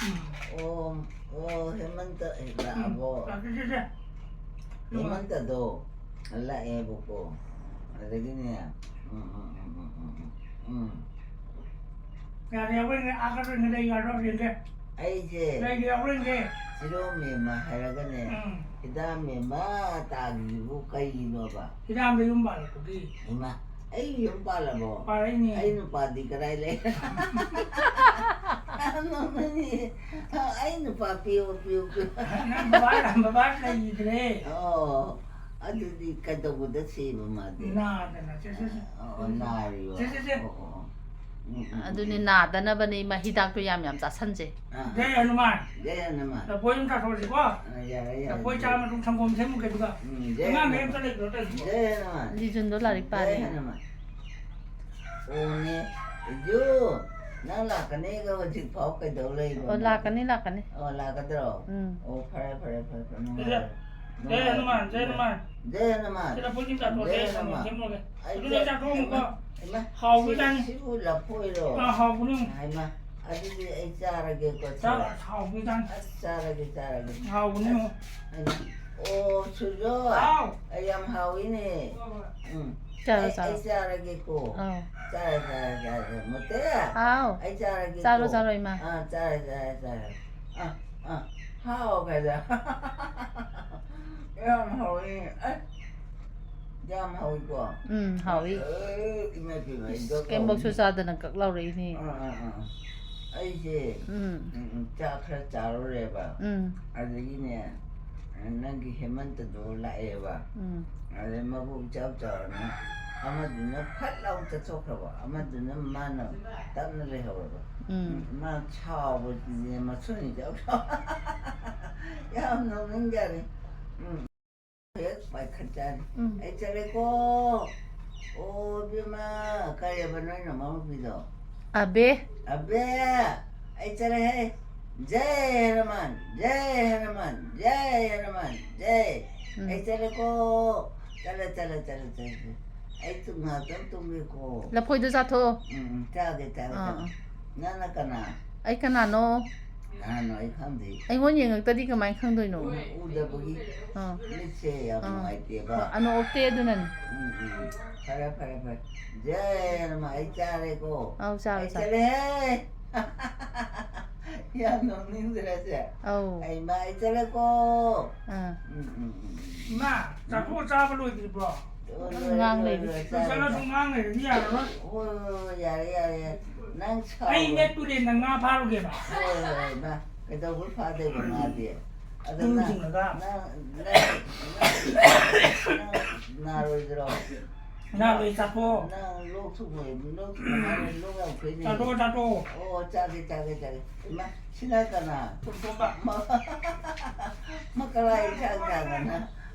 ꯎꯝ꯫ ꯑꯣ, ꯑꯣ, ꯍꯦꯃꯟꯇ ꯂꯥꯛꯑꯕꯣ? ꯎꯝ꯫ ꯂꯥꯛꯀꯦ, ꯁꯦ, ꯁꯦ꯫ ꯍꯦꯃꯟꯇꯗꯣ ꯂꯥꯛꯑꯦꯕꯀꯣ꯫ ꯑꯗꯒꯤꯅꯦ, ꯎꯝ, ꯎꯝ, ꯎꯝ꯫ ꯌꯥꯔꯦ, ꯌꯥꯎꯔꯣꯏꯅꯦ, ꯑꯥ ꯈꯔ ꯂꯩ, ꯌꯥꯔꯣꯏ, ꯌꯦꯡꯒꯦ꯫ ꯑꯩꯁꯦ ꯂꯩꯒꯦ, ꯌꯥꯎꯔꯣꯏꯅꯦ꯫ ꯆꯤꯔꯣ ꯃꯦꯝꯃ ꯍꯥꯏꯔꯒꯅꯦ, ꯎꯝ꯫ ꯍꯤꯗꯥꯛ ꯃꯦꯝꯃ ꯇꯥꯈꯤꯕꯕꯨ ꯀꯩꯒꯤꯅꯣꯕ? ꯍꯤꯗꯥꯛ ꯑꯝꯗ ꯌꯨꯝ ꯄꯥꯜꯂꯛꯄꯒꯤ꯫ ꯏꯃꯥ, ꯑꯩ ꯌꯨꯝ ꯄꯥꯜꯂꯕꯣ? ꯄꯥꯜꯂꯛꯏꯅꯦ꯫ ꯑꯩ ꯅꯨꯄꯥꯗꯤ ꯀꯗꯥꯏ ꯂꯩ? ꯅꯣꯛꯅꯤꯡꯉꯤ꯫ ꯑꯩ ꯅꯨꯄꯥ ꯄꯤꯌꯨ, ꯄꯤꯌꯨ, ꯄꯤꯌꯨ꯫ ꯅꯪ ꯕꯕꯥ, ꯕꯕꯥ ꯂꯩꯈꯤꯗ꯭ꯔꯦ꯫ ꯑꯣ, ꯑꯗꯨꯗꯤ ꯀꯩꯗꯧꯕꯗ ꯁꯤꯕ ꯃꯥꯗꯤ? ꯅꯥꯗꯅ꯫ ꯁꯦ, ꯁꯦ, ꯁꯦ꯫ ꯑꯣ, ꯅꯥꯔꯤꯕ꯫ ꯁꯦ, ꯁꯦ, ꯁꯦ꯫ ꯑꯣ, ꯑꯣ, ꯑꯣ꯫ ꯎꯝ, ꯎꯝ, ꯑꯗꯨꯅꯤ, ꯎꯝ꯫ ꯅꯥꯗꯅꯕꯅꯦ ꯏꯃꯥ, ꯍꯤꯗꯥꯛꯇꯣ ꯌꯥꯝ ꯌꯥꯝ ꯆꯥꯁꯟꯁꯦ꯫ ꯑꯥ꯫ ꯖꯩ ꯍꯅꯨꯃꯥꯟ꯫ ꯖꯩ ꯍꯅꯨꯃꯥꯟ꯫ ꯂꯐꯣꯏ ꯑꯃ ꯆꯥꯊꯣꯛꯑꯁꯤꯀꯣ꯫ ꯑꯥ, ꯌꯥꯔꯦ, ꯌꯥꯔꯦ, ꯂꯐꯣꯏ ꯌꯥꯔꯦ꯫ ꯆꯥ ꯃꯇꯨꯡ ꯁꯪꯒꯣꯝ ꯁꯦꯝꯃꯨꯒꯦ ꯑꯗꯨꯒ꯫ ꯎꯝ, ꯖꯩ ꯑꯉꯥꯡꯈꯩ ꯍꯅꯨꯃꯥꯟ꯫ ꯑꯝꯇ ꯂꯩꯈ꯭ꯔꯣ ꯇꯧꯔꯤꯁꯤꯕꯣ꯫ ꯖꯩ ꯍꯅꯨꯃꯥꯟ꯫ ꯂꯤꯖꯨꯟꯗꯣ ꯂꯥꯏꯔꯤꯛ ꯖꯩ ꯄꯥꯔꯦ꯫ ꯍꯅꯨꯃꯥꯟ꯫ ꯑꯣꯅꯦ, ꯏꯖꯨ, ꯅꯪ ꯂꯥꯛꯀꯅꯤꯒ ꯍꯧꯖꯤꯛ ꯐꯥꯎ ꯀꯩꯗꯧ ꯂꯩꯕ? ꯑꯣ, ꯂꯥꯛꯀꯅꯤ, ꯂꯥꯛꯀꯅꯤ꯫ ꯑꯣ, ꯂꯥꯛꯀꯗ꯭ꯔꯣ? ꯎꯝ꯫ ꯑꯣ, ꯐꯔꯦ, ꯐꯔꯦ, ꯐꯔꯦ, ꯐꯔꯦ, ꯖꯩ, ꯅꯨꯡꯉꯥꯏꯔꯦ꯫ ꯖꯩ ꯍꯅꯨꯃꯥꯟ, ꯖꯩ ꯍꯅꯨꯃꯥꯟ꯫ ꯖꯩ ꯍꯅꯨꯃꯥꯟ꯫ ꯁꯤ ꯂꯐꯣꯏ ꯁꯤꯡ ꯆꯥꯊꯣꯛꯑꯣ, ꯖꯩ ꯖꯩ ꯍꯅꯨꯃꯥꯟ ꯍꯅꯨꯃꯥꯟ꯫ ꯁꯦꯝꯃꯨꯔꯒꯦ꯫ ꯑꯩ ꯑꯗꯨ ꯅꯣꯏ ꯆꯥ-, ꯆꯥꯊꯣꯛꯑꯝꯃꯨꯀꯣ꯫ ꯏꯃꯥ, ꯍꯥꯎꯕꯖꯥꯠꯅꯤ꯫ ꯁꯤꯕꯨ ꯂꯐꯣꯏꯔꯣ? ꯑꯥ, ꯍꯥꯎꯕꯅꯤ꯫ ꯍꯩꯃꯥ, ꯑꯗꯨꯗꯤ ꯑꯩ ꯆꯥꯔꯒꯦꯀꯣ, ꯁꯦ꯫ ꯆꯥ-, ꯍꯥꯎꯕꯖꯥꯠꯅꯤ꯫ ꯑꯁ, ꯆꯥꯔꯒꯦ, ꯆꯥꯔꯒꯦ꯫ ꯍꯥꯎꯕꯅꯤ꯫ ꯍꯩꯃꯥ꯫ ꯑꯣ, ꯁꯨꯔꯖꯣꯏ꯫ ꯍꯥꯎ꯫ ꯑꯩ ꯌꯥꯝ ꯍꯥꯎꯏꯅꯦ꯫ ꯎꯝ꯫ ꯆꯥꯔꯣ, ꯑꯩ, ꯆꯥꯔꯣ꯫ ꯑꯩ ꯆꯥꯔꯒꯦꯀꯣ꯫ ꯑꯥ꯫ ꯆꯥꯔꯦ, ꯆꯥꯔꯦ, ꯆꯥꯔꯦ, ꯆꯥꯔꯦ꯫ ꯃꯨꯠꯇꯦ꯫ ꯍꯥꯎ꯫ ꯑꯩ ꯆꯥꯔꯒꯦꯀꯣ꯫ ꯆꯥꯔꯣ, ꯆꯥꯔꯣ, ꯏꯃꯥ꯫ ꯑꯥ, ꯆꯥꯔꯦ, ꯆꯥꯔꯦ, ꯆꯥꯔꯦ꯫ ꯑꯥ, ꯑꯥ꯫ ꯍꯥꯎ, ꯀꯥꯏꯗ꯫ ꯌꯥꯝ ꯍꯥꯎꯏ꯫ ꯑꯁ, ꯌꯥꯝ ꯍꯥꯎꯏꯀꯣ꯫ ꯎꯝ, ꯍꯥꯎꯏ꯫ ꯑꯦ, ꯏꯃꯥ ꯏꯄꯦꯝꯃ, ꯑꯩ ꯏꯁ, ꯗꯣꯛ ꯀꯩꯝꯕꯧꯁꯨ ꯇꯧꯔꯦ꯫ ꯆꯥꯗꯅ ꯀꯛ ꯂꯥꯎꯔꯛꯏꯅꯦ꯫ ꯑꯥ, ꯑꯥ, ꯑꯥ꯫ ꯑꯩꯁꯦ, ꯎꯝ꯫ ꯎꯝ, ꯎꯝ, ꯆꯥꯛ ꯈꯔ ꯆꯥꯔꯨꯔꯦꯕ꯫ ꯎꯝ꯫ ꯑꯗꯒꯤꯅꯦ, ꯅꯪꯒꯤ ꯍꯦꯃꯟꯇꯗꯣ ꯂꯥꯛꯑꯦꯕ꯫ ꯎꯝ꯫ ꯑꯗꯩ ꯃꯕꯨꯛ ꯏꯆꯥꯎ ꯆꯥꯎꯔꯅ ꯑꯃꯗꯨꯅ ꯐꯠ ꯂꯥꯎ ꯆꯠꯊꯣꯛꯈ꯭ꯔꯕ, ꯑꯃꯗꯨꯅ ꯃꯥꯅ ꯇꯞꯅ ꯂꯩꯍꯧꯔꯕ꯫ ꯎꯝ꯫ ꯃꯥ ꯁꯥꯎꯕꯁꯤꯅꯦ, ꯃꯁꯨꯅꯤ ꯏꯆꯥꯎ ꯆꯥꯎ-, ꯌꯥꯝ ꯅꯣꯛꯅꯤꯡꯖꯥꯠꯅꯤ꯫ ꯎꯝ꯫ ꯍꯦꯛ ꯄꯥꯏꯈꯠꯆꯥꯅꯤ꯫ ꯎꯝ꯫ ꯑꯩ ꯆꯠꯂꯦꯀꯣ꯫ ꯑꯣ, ꯏꯕꯦꯝꯃ, ꯀꯔꯤꯕ ꯅꯣꯏ ꯅꯃꯧ ꯅꯨꯄꯤꯗꯣ? ꯑꯕꯦ꯫ ꯑꯕꯦ, ꯑꯩ ꯆꯠꯂꯦꯍꯦ꯫ ꯖꯩ ꯍꯅꯨꯃꯥꯟ, ꯖꯩ ꯍꯅꯨꯃꯥꯟ, ꯖꯩ ꯍꯅꯨꯃꯥꯟ, ꯖꯩ꯫ ꯎꯝ꯫ ꯑꯩ ꯆꯠꯂꯦꯀꯣ꯫ ꯆꯠꯂꯦ, ꯆꯠꯂꯦ, ꯆꯠꯂꯦ, ꯆꯠꯂꯦ꯫ ꯑꯩ ꯇꯨ ꯉꯥꯏꯍꯥꯛꯇꯪ ꯇꯨꯝꯒꯦꯀꯣ꯫ ꯂꯐꯣꯏꯗꯣ ꯆꯥꯊꯣꯛꯑꯣ꯫ ꯎꯝ, ꯎꯝ, ꯆꯥꯒꯦ, ꯆꯥꯒꯦ, ꯑꯥ, ꯆꯥꯒꯦ꯫ ꯑꯥ꯫ ꯅꯪꯅ ꯀꯅꯥ? ꯑꯩ ꯀꯅꯥꯅꯣ? ꯀꯅꯥꯅꯣ ꯑꯩ ꯈꯪꯗꯦ꯫ ꯑꯩꯉꯣꯟ ꯌꯦꯡꯉꯛꯇꯗꯤ ꯀꯃꯥꯏꯅ ꯈꯪꯗꯣꯏꯅꯣ? ꯎꯗꯕꯒꯤ ꯑꯥ꯫ ꯃꯤꯠꯁꯦ ꯌꯥꯝ ꯑꯥ꯫ ꯅꯨꯡꯉꯥꯏꯇꯦꯕ꯫ ꯑꯥ, ꯑꯅꯣꯞ ꯎꯞꯇꯦ ꯑꯗꯨꯅꯅꯤ꯫ ꯎꯝ, ꯎꯝ꯫ ꯐꯔꯦ, ꯐꯔꯦ, ꯐꯔꯦ꯫ ꯖꯩ ꯍꯅꯨꯃꯥꯟ, ꯑꯩ ꯆꯥꯔꯦꯀꯣ꯫ ꯑꯧ, ꯆꯥꯔꯣ, ꯑꯩ ꯆꯥꯔꯣ꯫ ꯆꯥꯔꯣ꯫ ꯆꯠꯂꯦꯍꯦ꯫ ꯌꯥꯝ ꯅꯣꯛꯅꯤꯡꯗ꯭ꯔꯁꯦ꯫ ꯑꯧ꯫ ꯑꯩ ꯃꯥ, ꯑꯩ ꯆꯠꯂꯦꯀꯣ꯫ ꯑꯥ꯫ ꯎꯝ, ꯎꯝ, ꯎꯝ, ꯎꯝ꯫ ꯏꯃꯥ, ꯆꯥꯛꯈꯨꯝ ꯆꯥꯕ ꯂꯣꯏꯗ꯭ꯔꯤꯕ꯭ꯔꯣ? ꯂꯣꯏꯔꯦ, ꯉꯥꯡ ꯂꯣꯏꯔꯦ, ꯂꯩꯔꯤ꯫ ꯂꯣꯏꯔꯦ, ꯂꯣꯏꯁꯜꯂꯁꯨ ꯆꯥꯔꯦ꯫ ꯉꯥꯡ ꯂꯩꯔꯗꯤ ꯌꯥꯔꯔꯣꯏ꯫ ꯍꯣꯏ, ꯍꯣꯏ, ꯍꯣꯏ, ꯌꯥꯔꯦ, ꯌꯥꯔꯦ, ꯌꯥꯔꯦ꯫ ꯅꯪ ꯁꯥꯎꯕ- ꯑꯩꯅꯦ ꯇꯨꯔꯦꯟꯗ ꯉꯥ ꯐꯥꯔꯨꯒꯦꯕ꯫ ꯍꯣꯏ, ꯍꯣꯏ, ꯍꯣꯏ, ꯃꯥ ꯀꯩꯗꯧꯕ ꯐꯥꯗꯣꯏꯕ ꯃꯥꯗꯤ? ꯑꯗꯨ ꯏꯟ ꯅꯪ, ꯆꯤꯡꯉꯒ꯫ ꯅꯪ, ꯅꯪ, ꯅꯪ ꯅꯥꯔꯣꯏꯗ꯭ꯔꯣ? ꯅꯥꯔꯣꯏ, ꯆꯥꯊꯣꯛꯑꯣ꯫ ꯅꯪ ꯂꯣꯛ ꯊꯨꯡꯉꯣꯏ, ꯂꯣꯛ ꯊꯨꯡꯉꯣꯏ ꯍꯥꯏꯔꯦ, ꯂꯣꯛ ꯌꯥꯝ ꯈꯨꯏꯅꯦ꯫ ꯆꯥꯊꯣꯛꯑꯣ, ꯆꯥꯊꯣꯛꯑꯣ꯫ ꯑꯣ, ꯆꯥꯒꯦ, ꯆꯥꯒꯦ, ꯆꯥꯒꯦ꯫ ꯏꯃꯥ, ꯁꯤꯅ ꯀꯅꯥ? ꯇꯣꯝꯇꯣꯝꯕ꯫ ꯃ-, ꯃꯀꯂꯥꯏ ꯏꯁꯥꯡ ꯁꯥꯡꯉꯅ,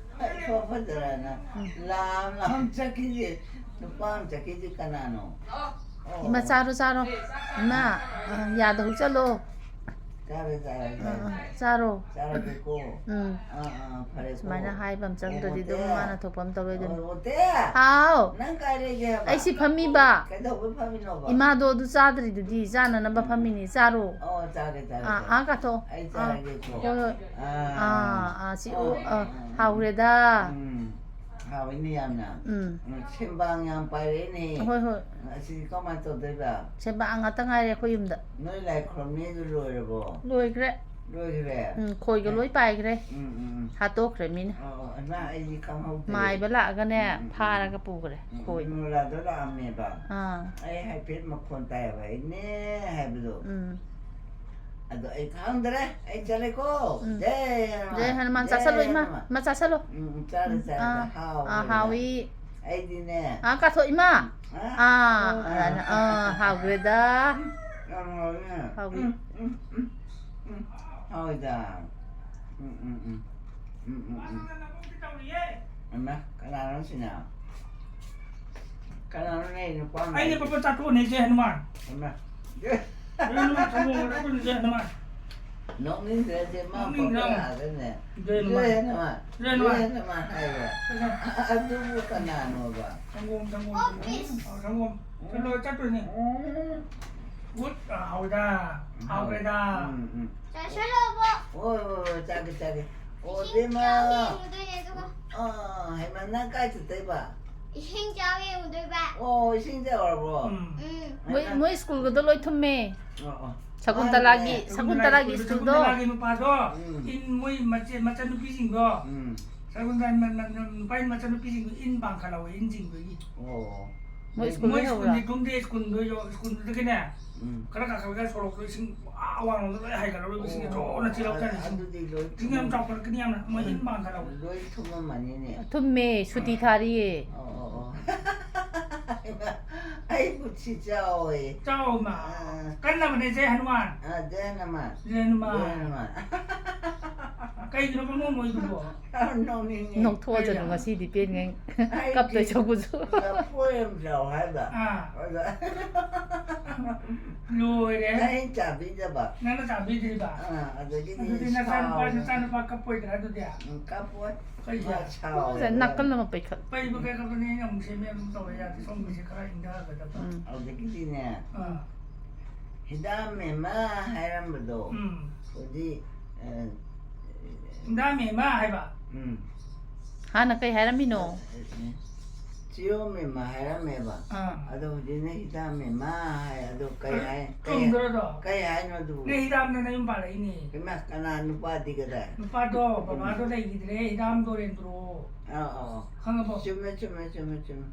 ꯏꯐ ꯐꯖꯔꯅ, ꯎꯝ꯫ ꯂꯥꯝ ꯂꯥꯝ ꯆꯠꯈꯤꯁꯦ, ꯅꯨꯄꯥ ꯑꯃ ꯆꯠꯈꯤꯁꯦ ꯀꯅꯥꯅꯣ? ꯑꯣ꯫ ꯏꯃꯥ, ꯆꯥꯔꯣ, ꯆꯥꯔꯣ꯫ ꯏꯃꯥ, ꯑ, ꯌꯥꯗ ꯍꯨꯛꯆꯜꯂꯣ꯫ ꯆꯥꯔꯦ, ꯆꯥꯔꯦ, ꯑꯥ, ꯆꯥꯔꯦ, ꯑꯥ, ꯆꯥꯔꯦ꯫ ꯆꯥꯔꯒꯦꯀꯣ꯫ ꯎꯝ꯫ ꯑꯥ, ꯑꯥ, ꯐꯔꯦꯀꯣ꯫ ꯁꯨꯃꯥꯏꯅ ꯍꯥꯏꯕ ꯑꯃ ꯆꯪꯗ꯭ꯔꯗꯤ ꯑꯣ, ꯑꯗꯨꯝ ꯗꯦ꯫ ꯃꯥꯅ ꯊꯣꯛꯄ ꯑꯃ ꯇꯧꯔꯦ ꯑꯗꯨꯅꯤ꯫ ꯑꯣ, ꯗꯦ꯫ ꯍꯥꯎ꯫ ꯅꯪ ꯀꯥꯏ ꯂꯩꯒꯦ ꯍꯥꯏꯕ? ꯑꯩ ꯁꯤ ꯐꯝꯃꯤꯕ꯫ ꯀꯩꯗꯧꯕꯩ ꯐꯝꯃꯤꯅꯣꯕ? ꯏꯃꯥꯗꯣ ꯑꯗꯨ ꯆꯥꯗ꯭ꯔꯤꯗꯨꯗꯤ, ꯆꯥꯅꯅꯕ ꯎꯝ꯫ ꯐꯝꯃꯤꯅꯤ꯫ ꯆꯥꯔꯣ꯫ ꯑꯣ, ꯆꯥꯒꯦ, ꯆꯥꯒꯦ, ꯑꯥ, ꯆꯥꯒꯦ꯫ ꯑꯥ, ꯀꯥꯊꯣꯛ꯫ ꯑꯩ ꯑꯥ꯫ ꯆꯥꯔꯒꯦꯀꯣ꯫ ꯍꯣꯏ, ꯍꯣꯏ꯫ ꯑꯥ꯫ ꯑꯥ, ꯑꯥ, ꯁꯤ, ꯑꯣ, ꯑꯣ, ꯑꯥ, ꯑꯥ, ꯑꯥ꯫ ꯍꯥꯎꯔꯦꯗ꯫ ꯎꯝ꯫ ꯍꯥꯎꯋꯤꯅꯦ ꯌꯥꯝꯅ꯫ ꯎꯝ꯫ ꯎꯝ, ꯁꯦꯝꯕꯥꯡ ꯌꯥꯝ ꯄꯥꯏꯔꯛꯏꯅꯦ꯫ ꯍꯣꯏ, ꯍꯣꯏ꯫ ꯑꯁꯤꯗꯤ ꯀꯃꯥꯏꯅ ꯇꯧꯗꯣꯏꯕ? ꯁꯦꯝꯕꯥꯡ ꯉꯥꯛꯇ ꯉꯥꯏꯔꯦ ꯑꯩꯈꯣꯏ ꯌꯨꯝꯗ꯫ ꯅꯣꯏ ꯂꯥꯏ ꯈꯨꯔꯨꯝꯅꯤꯗꯨ ꯂꯣꯏꯔꯕꯣ? ꯂꯣꯏꯈ꯭ꯔꯦ꯫ ꯂꯣꯏꯈ꯭ꯔꯦ? ꯎꯝ, ꯈꯣꯏꯒ ꯑꯦ꯫ ꯂꯣꯏ ꯄꯥꯏꯈ꯭ꯔꯦ꯫ ꯎꯝ, ꯎꯝ, ꯎꯝ꯫ ꯍꯥꯠꯇꯣꯛꯈ꯭ꯔꯦ ꯃꯤꯅ꯫ ꯑꯣ, ꯑꯣ, ꯏꯃꯥ, ꯑꯩꯗꯤ ꯈꯪꯍꯧꯗ꯭ꯔꯦ꯫ ꯃꯥꯏꯕ ꯂꯥꯛꯑꯒꯅꯦ, ꯎꯝ, ꯎꯝ, ꯎꯝ꯫ ꯐꯥꯔꯒ ꯄꯨꯈ꯭ꯔꯦ ꯎꯝ, ꯎꯝ, ꯈꯣꯏꯗꯣ꯫ ꯅꯣꯂꯥꯗꯣ ꯂꯥꯛꯑꯝꯃꯦꯕ꯫ ꯑꯥ꯫ ꯑꯩ ꯍꯥꯏꯐꯦꯠ ꯃꯈꯣꯟ ꯇꯥꯏꯌꯦꯕ, "ꯏꯅꯦ" ꯍꯥꯏꯕꯗꯣ꯫ ꯎꯝ꯫ ꯑꯗꯣ ꯑꯩ ꯈꯪꯗ꯭ꯔꯦ, ꯑꯩ ꯆꯠꯂꯦꯀꯣ꯫ ꯎꯝ꯫ ꯖꯩ ꯍꯅꯨꯃꯥꯟ꯫ ꯖꯩ ꯍꯅꯨꯃꯥꯟ, ꯖꯩ ꯆꯥꯁꯜꯂꯣ, ꯏꯃꯥ꯫ ꯍꯅꯨꯃꯥꯟ꯫ ꯏꯃꯥ, ꯆꯥꯁꯜꯂꯣ꯫ ꯎꯝ, ꯎꯝ, ꯆꯥꯔꯦ, ꯎꯝ, ꯆꯥꯔꯦ, ꯑꯥ, ꯆꯥꯔꯦ꯫ ꯑꯥ, ꯍꯥꯎꯈ꯭ꯔꯦꯗ꯫ ꯍꯥꯎꯏ꯫ ꯑꯩꯗꯤꯅꯦ꯫ ꯑꯥ, ꯀꯥꯊꯣꯛ, ꯏꯃꯥ꯫ ꯑꯥ? ꯑꯥ, ꯑꯣ, ꯑꯥ, ꯑꯗꯨꯅ, ꯑꯥ, ꯑꯥ, ꯑꯥ, ꯑꯥ꯫ ꯍꯥꯎꯈ꯭ꯔꯦꯗ꯫ ꯌꯥꯝ ꯍꯥꯎꯋꯤꯅꯦ꯫ ꯍꯥꯎꯏ꯫ ꯎꯝ, ꯎꯝ, ꯎꯝ, ꯎꯝ꯫ ꯍꯥꯎꯋꯤꯗ꯫ ꯎꯝ, ꯎꯝ, ꯎꯝ꯫ ꯎꯝ, ꯎꯝ, ꯎꯝ꯫ ꯍꯩꯃꯥ, ꯀꯅꯥꯅꯣ ꯁꯤꯅ? ꯀꯅꯥꯅꯣꯅꯦ ꯅꯨꯄꯥ ꯑꯃ? ꯑꯩꯅꯦ, ꯄꯥꯄꯥ, ꯆꯥꯊꯣꯛꯑꯅꯦ, ꯖꯩ ꯍꯅꯨꯃꯥꯟ꯫ ꯍꯩꯃꯥ꯫ ꯖꯩ ꯍꯅꯨꯃꯥꯟ, ꯁꯪꯒꯣꯝ ꯈꯔ ꯊꯛꯎꯅꯦ, ꯖꯩ ꯍꯅꯨꯃꯥꯟ꯫ ꯅꯣꯛꯅꯤꯡꯗ꯭ꯔꯦ, ꯖꯩ ꯃꯥ ꯅꯣꯛꯅꯤꯡꯗ꯭ꯔꯦ, ꯄꯥꯄꯥ ꯌꯦꯡꯉꯣ꯫ ꯂꯥꯛꯑꯒꯅꯦ꯫ ꯖꯩ ꯍꯅꯨꯃꯥꯟ꯫ ꯖꯩ ꯍꯅꯨꯃꯥꯟ꯫ ꯖꯩ ꯍꯅꯨꯃꯥꯟ꯫ ꯖꯩ ꯍꯅꯨꯃꯥꯟ ꯍꯥꯏꯕ꯫ ꯖꯩ ꯍꯅꯨꯃꯥꯟ꯫ ꯑ-, ꯑꯗꯨꯕꯨ ꯀꯅꯥꯅꯣꯕ? ꯁꯪꯒꯣꯝ, ꯁꯪꯒꯣꯝ, ꯁꯪꯒꯣꯝ꯫ ꯑ, ꯁꯪꯒꯣꯝ꯫ ꯆꯠꯂꯣ, ꯆꯠꯇꯣꯏꯅꯦ꯫ ꯎꯝ꯫ ꯎꯠ, ꯑ, ꯍꯥꯎꯗ, ꯍꯥꯎ-, ꯍꯥꯎꯈ꯭ꯔꯦꯗ꯫ ꯎꯝ, ꯎꯝ꯫ ꯆꯥꯁꯜꯂꯣꯕ꯫ ꯍꯣꯏ, ꯍꯣꯏ, ꯍꯣꯏ, ꯆꯥꯒꯦ, ꯆꯥꯒꯦ꯫ ꯑꯣ, ꯏꯁꯤꯡ ꯏꯕꯦꯝꯃ꯫ ꯆꯥꯕ ꯌꯦꯡꯉꯨꯗꯣꯏꯅꯦ, ꯑꯗꯨꯒ꯫ ꯑ, ꯍꯩꯃꯥ, ꯅꯪ ꯀꯥꯏ ꯆꯠꯇꯣꯏꯕ? ꯏꯁꯤꯡ ꯆꯥꯕ ꯌꯦꯡꯉꯨꯗꯣꯏꯕ꯫ ꯑꯣ, ꯏꯁꯤꯡ ꯆꯥꯎꯔꯕꯣ? ꯎꯝ꯫ ꯎꯝ꯫ ꯃꯣꯏ, ꯃꯣꯏ ꯁ꯭ꯀꯨꯜꯒꯗꯣ ꯂꯣꯏ ꯊꯨꯝꯃꯦ꯫ ꯑꯣ, ꯑꯣ꯫ ꯁꯒꯨꯟꯇꯂꯥꯒꯤ, ꯃꯥꯅꯦ꯫ ꯁꯒꯨꯟꯇꯂꯥꯒꯤ ꯁ꯭ꯀꯨꯜꯗꯣ꯫ ꯁꯒꯨꯟꯇꯂꯥꯒꯤ ꯅꯨꯄꯥꯗꯣ, ꯎꯝ꯫ ꯏꯟ ꯃꯣꯏ ꯃꯆꯦ-, ꯃꯆꯟꯅꯨꯄꯤꯁꯤꯡꯗꯣ, ꯎꯝ꯫ ꯁꯒꯨꯟꯇꯂꯥ ꯃ-, ꯃ-, ꯃ-, ꯅꯨꯄꯥꯒꯤ ꯃꯆꯟꯅꯨꯄꯤꯁꯤꯡꯗꯣ ꯏꯟ ꯄꯥꯡꯈꯠꯍꯧꯋꯦ, ꯏꯟ ꯆꯤꯡꯕꯒꯤ꯫ ꯑꯣ꯫ ꯃꯣꯏ ꯁ꯭ꯀꯨꯜꯗ ꯃꯣꯏ ꯂꯩꯍꯧꯕ꯭ꯔꯥ? ꯁ꯭ꯀꯨꯜꯗꯤ ꯇꯨꯝꯗꯦ, ꯁ꯭ꯀꯨꯜꯗꯣ ꯌꯧ-, ꯁ꯭ꯀꯨꯜꯗꯨꯗꯒꯤꯅꯦ ꯎꯝ꯫ ꯈꯔ ꯀꯥꯈꯠꯂꯒ ꯁꯣꯔꯣꯛꯇꯣ ꯏꯁꯤꯡ ꯑꯥ ꯋꯥꯡꯂꯣꯝꯗ ꯂꯣꯏ ꯍꯥꯏꯒꯠꯂꯒ ꯏꯁꯤꯡꯁꯦ ꯑꯣ, ꯖꯣꯔꯅ ꯆꯦꯜꯂꯛꯇꯅ ꯏꯁꯤꯡ꯫ ꯑꯗꯨꯗꯤ ꯂꯣꯏ ꯏꯁꯤꯡ ꯌꯥꯝ ꯊꯨꯝꯃꯝ-, ꯆꯥꯎꯈꯠꯂꯛꯀꯅꯤ ꯌꯥꯝꯅ꯫ ꯃꯣꯏ ꯎꯝ꯫ ꯏꯟ ꯃꯥꯡꯈꯠꯂꯛꯑꯣ꯫ ꯂꯣꯏ ꯊꯨꯝꯃꯝꯃꯅꯤꯅꯦ꯫ ꯊꯨꯝꯃꯦ, ꯁꯨꯇꯤ ꯊꯥꯔꯤꯌꯦ꯫ ꯑꯣ, ꯑꯣ, ꯑꯣ꯫ ꯑꯩꯕꯨ ꯁꯤ ꯆꯥꯎꯋꯦ꯫ ꯆꯥꯎ ꯏꯃꯥ꯫ ꯑꯥ꯫ ꯀꯟꯅꯕꯅꯦ ꯖꯦ ꯍꯅꯨꯃꯥꯟ꯫ ꯑꯥ, ꯖꯦ ꯍꯅꯨꯃꯥꯟ꯫ ꯖꯦ ꯍꯅꯨꯃꯥꯟ꯫ ꯖꯦ ꯍꯅꯨꯃꯥꯟ꯫ ꯀꯩꯒꯤꯅꯣ ꯄꯪꯅꯣꯛ ꯅꯣꯛꯏꯗꯨꯕꯣ? ꯅꯣꯛꯅꯤꯡꯉꯦ꯫ ꯅꯣꯛꯊꯣꯛꯑꯁꯅꯨ ꯀꯩꯅꯣ? ꯉꯁꯤꯗꯤ ꯄꯦꯟꯉꯩ꯫ ꯑꯩꯗꯤ ꯀꯞꯇꯣꯏ ꯁꯔꯨꯛꯄꯨꯁꯨ꯫ ꯂꯐꯣꯏ ꯑꯃ ꯆꯥꯎ ꯍꯥꯏꯕ꯫ ꯑꯥ꯫ ꯑꯗ ꯂꯣꯏꯔꯦ꯫ ꯑꯩꯅ ꯆꯥꯕꯤꯗꯕ꯫ ꯅꯪꯅ ꯆꯥꯕꯤꯗ꯭ꯔꯤꯕ? ꯑꯥ, ꯑꯗꯒꯤꯗꯤ ꯑꯗꯨꯗꯤ ꯅꯆꯥꯅꯨꯄꯥ, ꯁꯥꯎꯔꯦ꯫ ꯅꯆꯥꯅꯨꯄꯥ ꯀꯞꯄꯣꯏꯗ꯭ꯔꯥ ꯑꯗꯨꯗꯤ? ꯎꯝ, ꯀꯞꯄꯣꯏ꯫ ꯀꯩꯒꯤ? ꯃꯥ ꯁꯥꯎꯔꯦ꯫ ꯅꯥꯀꯜ ꯑꯃ ꯄꯩꯈꯠ-, ꯄꯩꯕ ꯀꯩ ꯀꯞꯄꯅꯤ? ꯑꯩꯅ ꯑꯃꯨꯛ ꯁꯦꯝꯃꯦ ꯑꯗꯨꯝ ꯇꯧꯔꯦ ꯌꯥꯗꯦ꯫ ꯁꯣꯝꯒꯤꯁꯦ ꯈꯔ ꯏꯪꯊꯒꯗꯕ꯫ ꯎꯝ꯫ ꯑꯗꯒꯤꯗꯤꯅꯦ, ꯑꯥ꯫ ꯍꯤꯗꯥꯛ ꯃꯦꯃꯥ ꯍꯥꯏꯔꯝꯕꯗꯣ, ꯎꯝ꯫ ꯍꯧꯖꯤꯛ, ꯑ, ꯍꯤꯗꯥꯛ ꯃꯦꯃꯥ ꯍꯥꯏꯕ? ꯎꯝ꯫ ꯍꯥꯟꯅ ꯀꯩ ꯍꯥꯏꯔꯝꯃꯤꯅꯣ? ꯆꯤꯌꯣ ꯃꯦꯃꯥ ꯍꯥꯏꯔꯝꯃꯦꯕ꯫ ꯑꯥ꯫ ꯑꯗꯣ ꯍꯧꯖꯤꯛꯅ ꯍꯤꯗꯥꯛ ꯃꯦꯃꯥ ꯍꯥꯏ꯫ ꯑꯗꯣ ꯀꯩ ꯑꯗꯨ ꯍꯥꯏ-, ꯀꯩ ꯆꯨꯝꯗ꯭ꯔꯣ ꯑꯗꯣ? ꯀꯩ ꯍꯥꯏꯅꯣ ꯑꯗꯨꯕꯨ? ꯅꯪ ꯍꯤꯗꯥꯛ ꯃꯦꯃꯥ ꯅꯌꯨꯝ ꯄꯥꯜꯂꯛꯏꯅꯦ꯫ ꯏꯃꯥ, ꯀꯅꯥ ꯅꯨꯄꯥꯗꯤ ꯀꯗꯥꯏ? ꯅꯨꯄꯥꯗꯣ, ꯎꯝ꯫ ꯕꯕꯥꯗꯣ ꯂꯩꯈꯤꯗ꯭ꯔꯦ, ꯍꯤꯗꯥꯛ ꯗꯣꯔꯦꯟꯗ꯭ꯔꯣ꯫ ꯑꯥ, ꯑꯥ, ꯑꯥ꯫ ꯈꯪꯉꯕꯣ? ꯆꯨꯝꯃꯦ, ꯆꯨꯝꯃꯦ, ꯆꯨꯝꯃꯦ, ꯆꯨꯝꯃꯦ꯫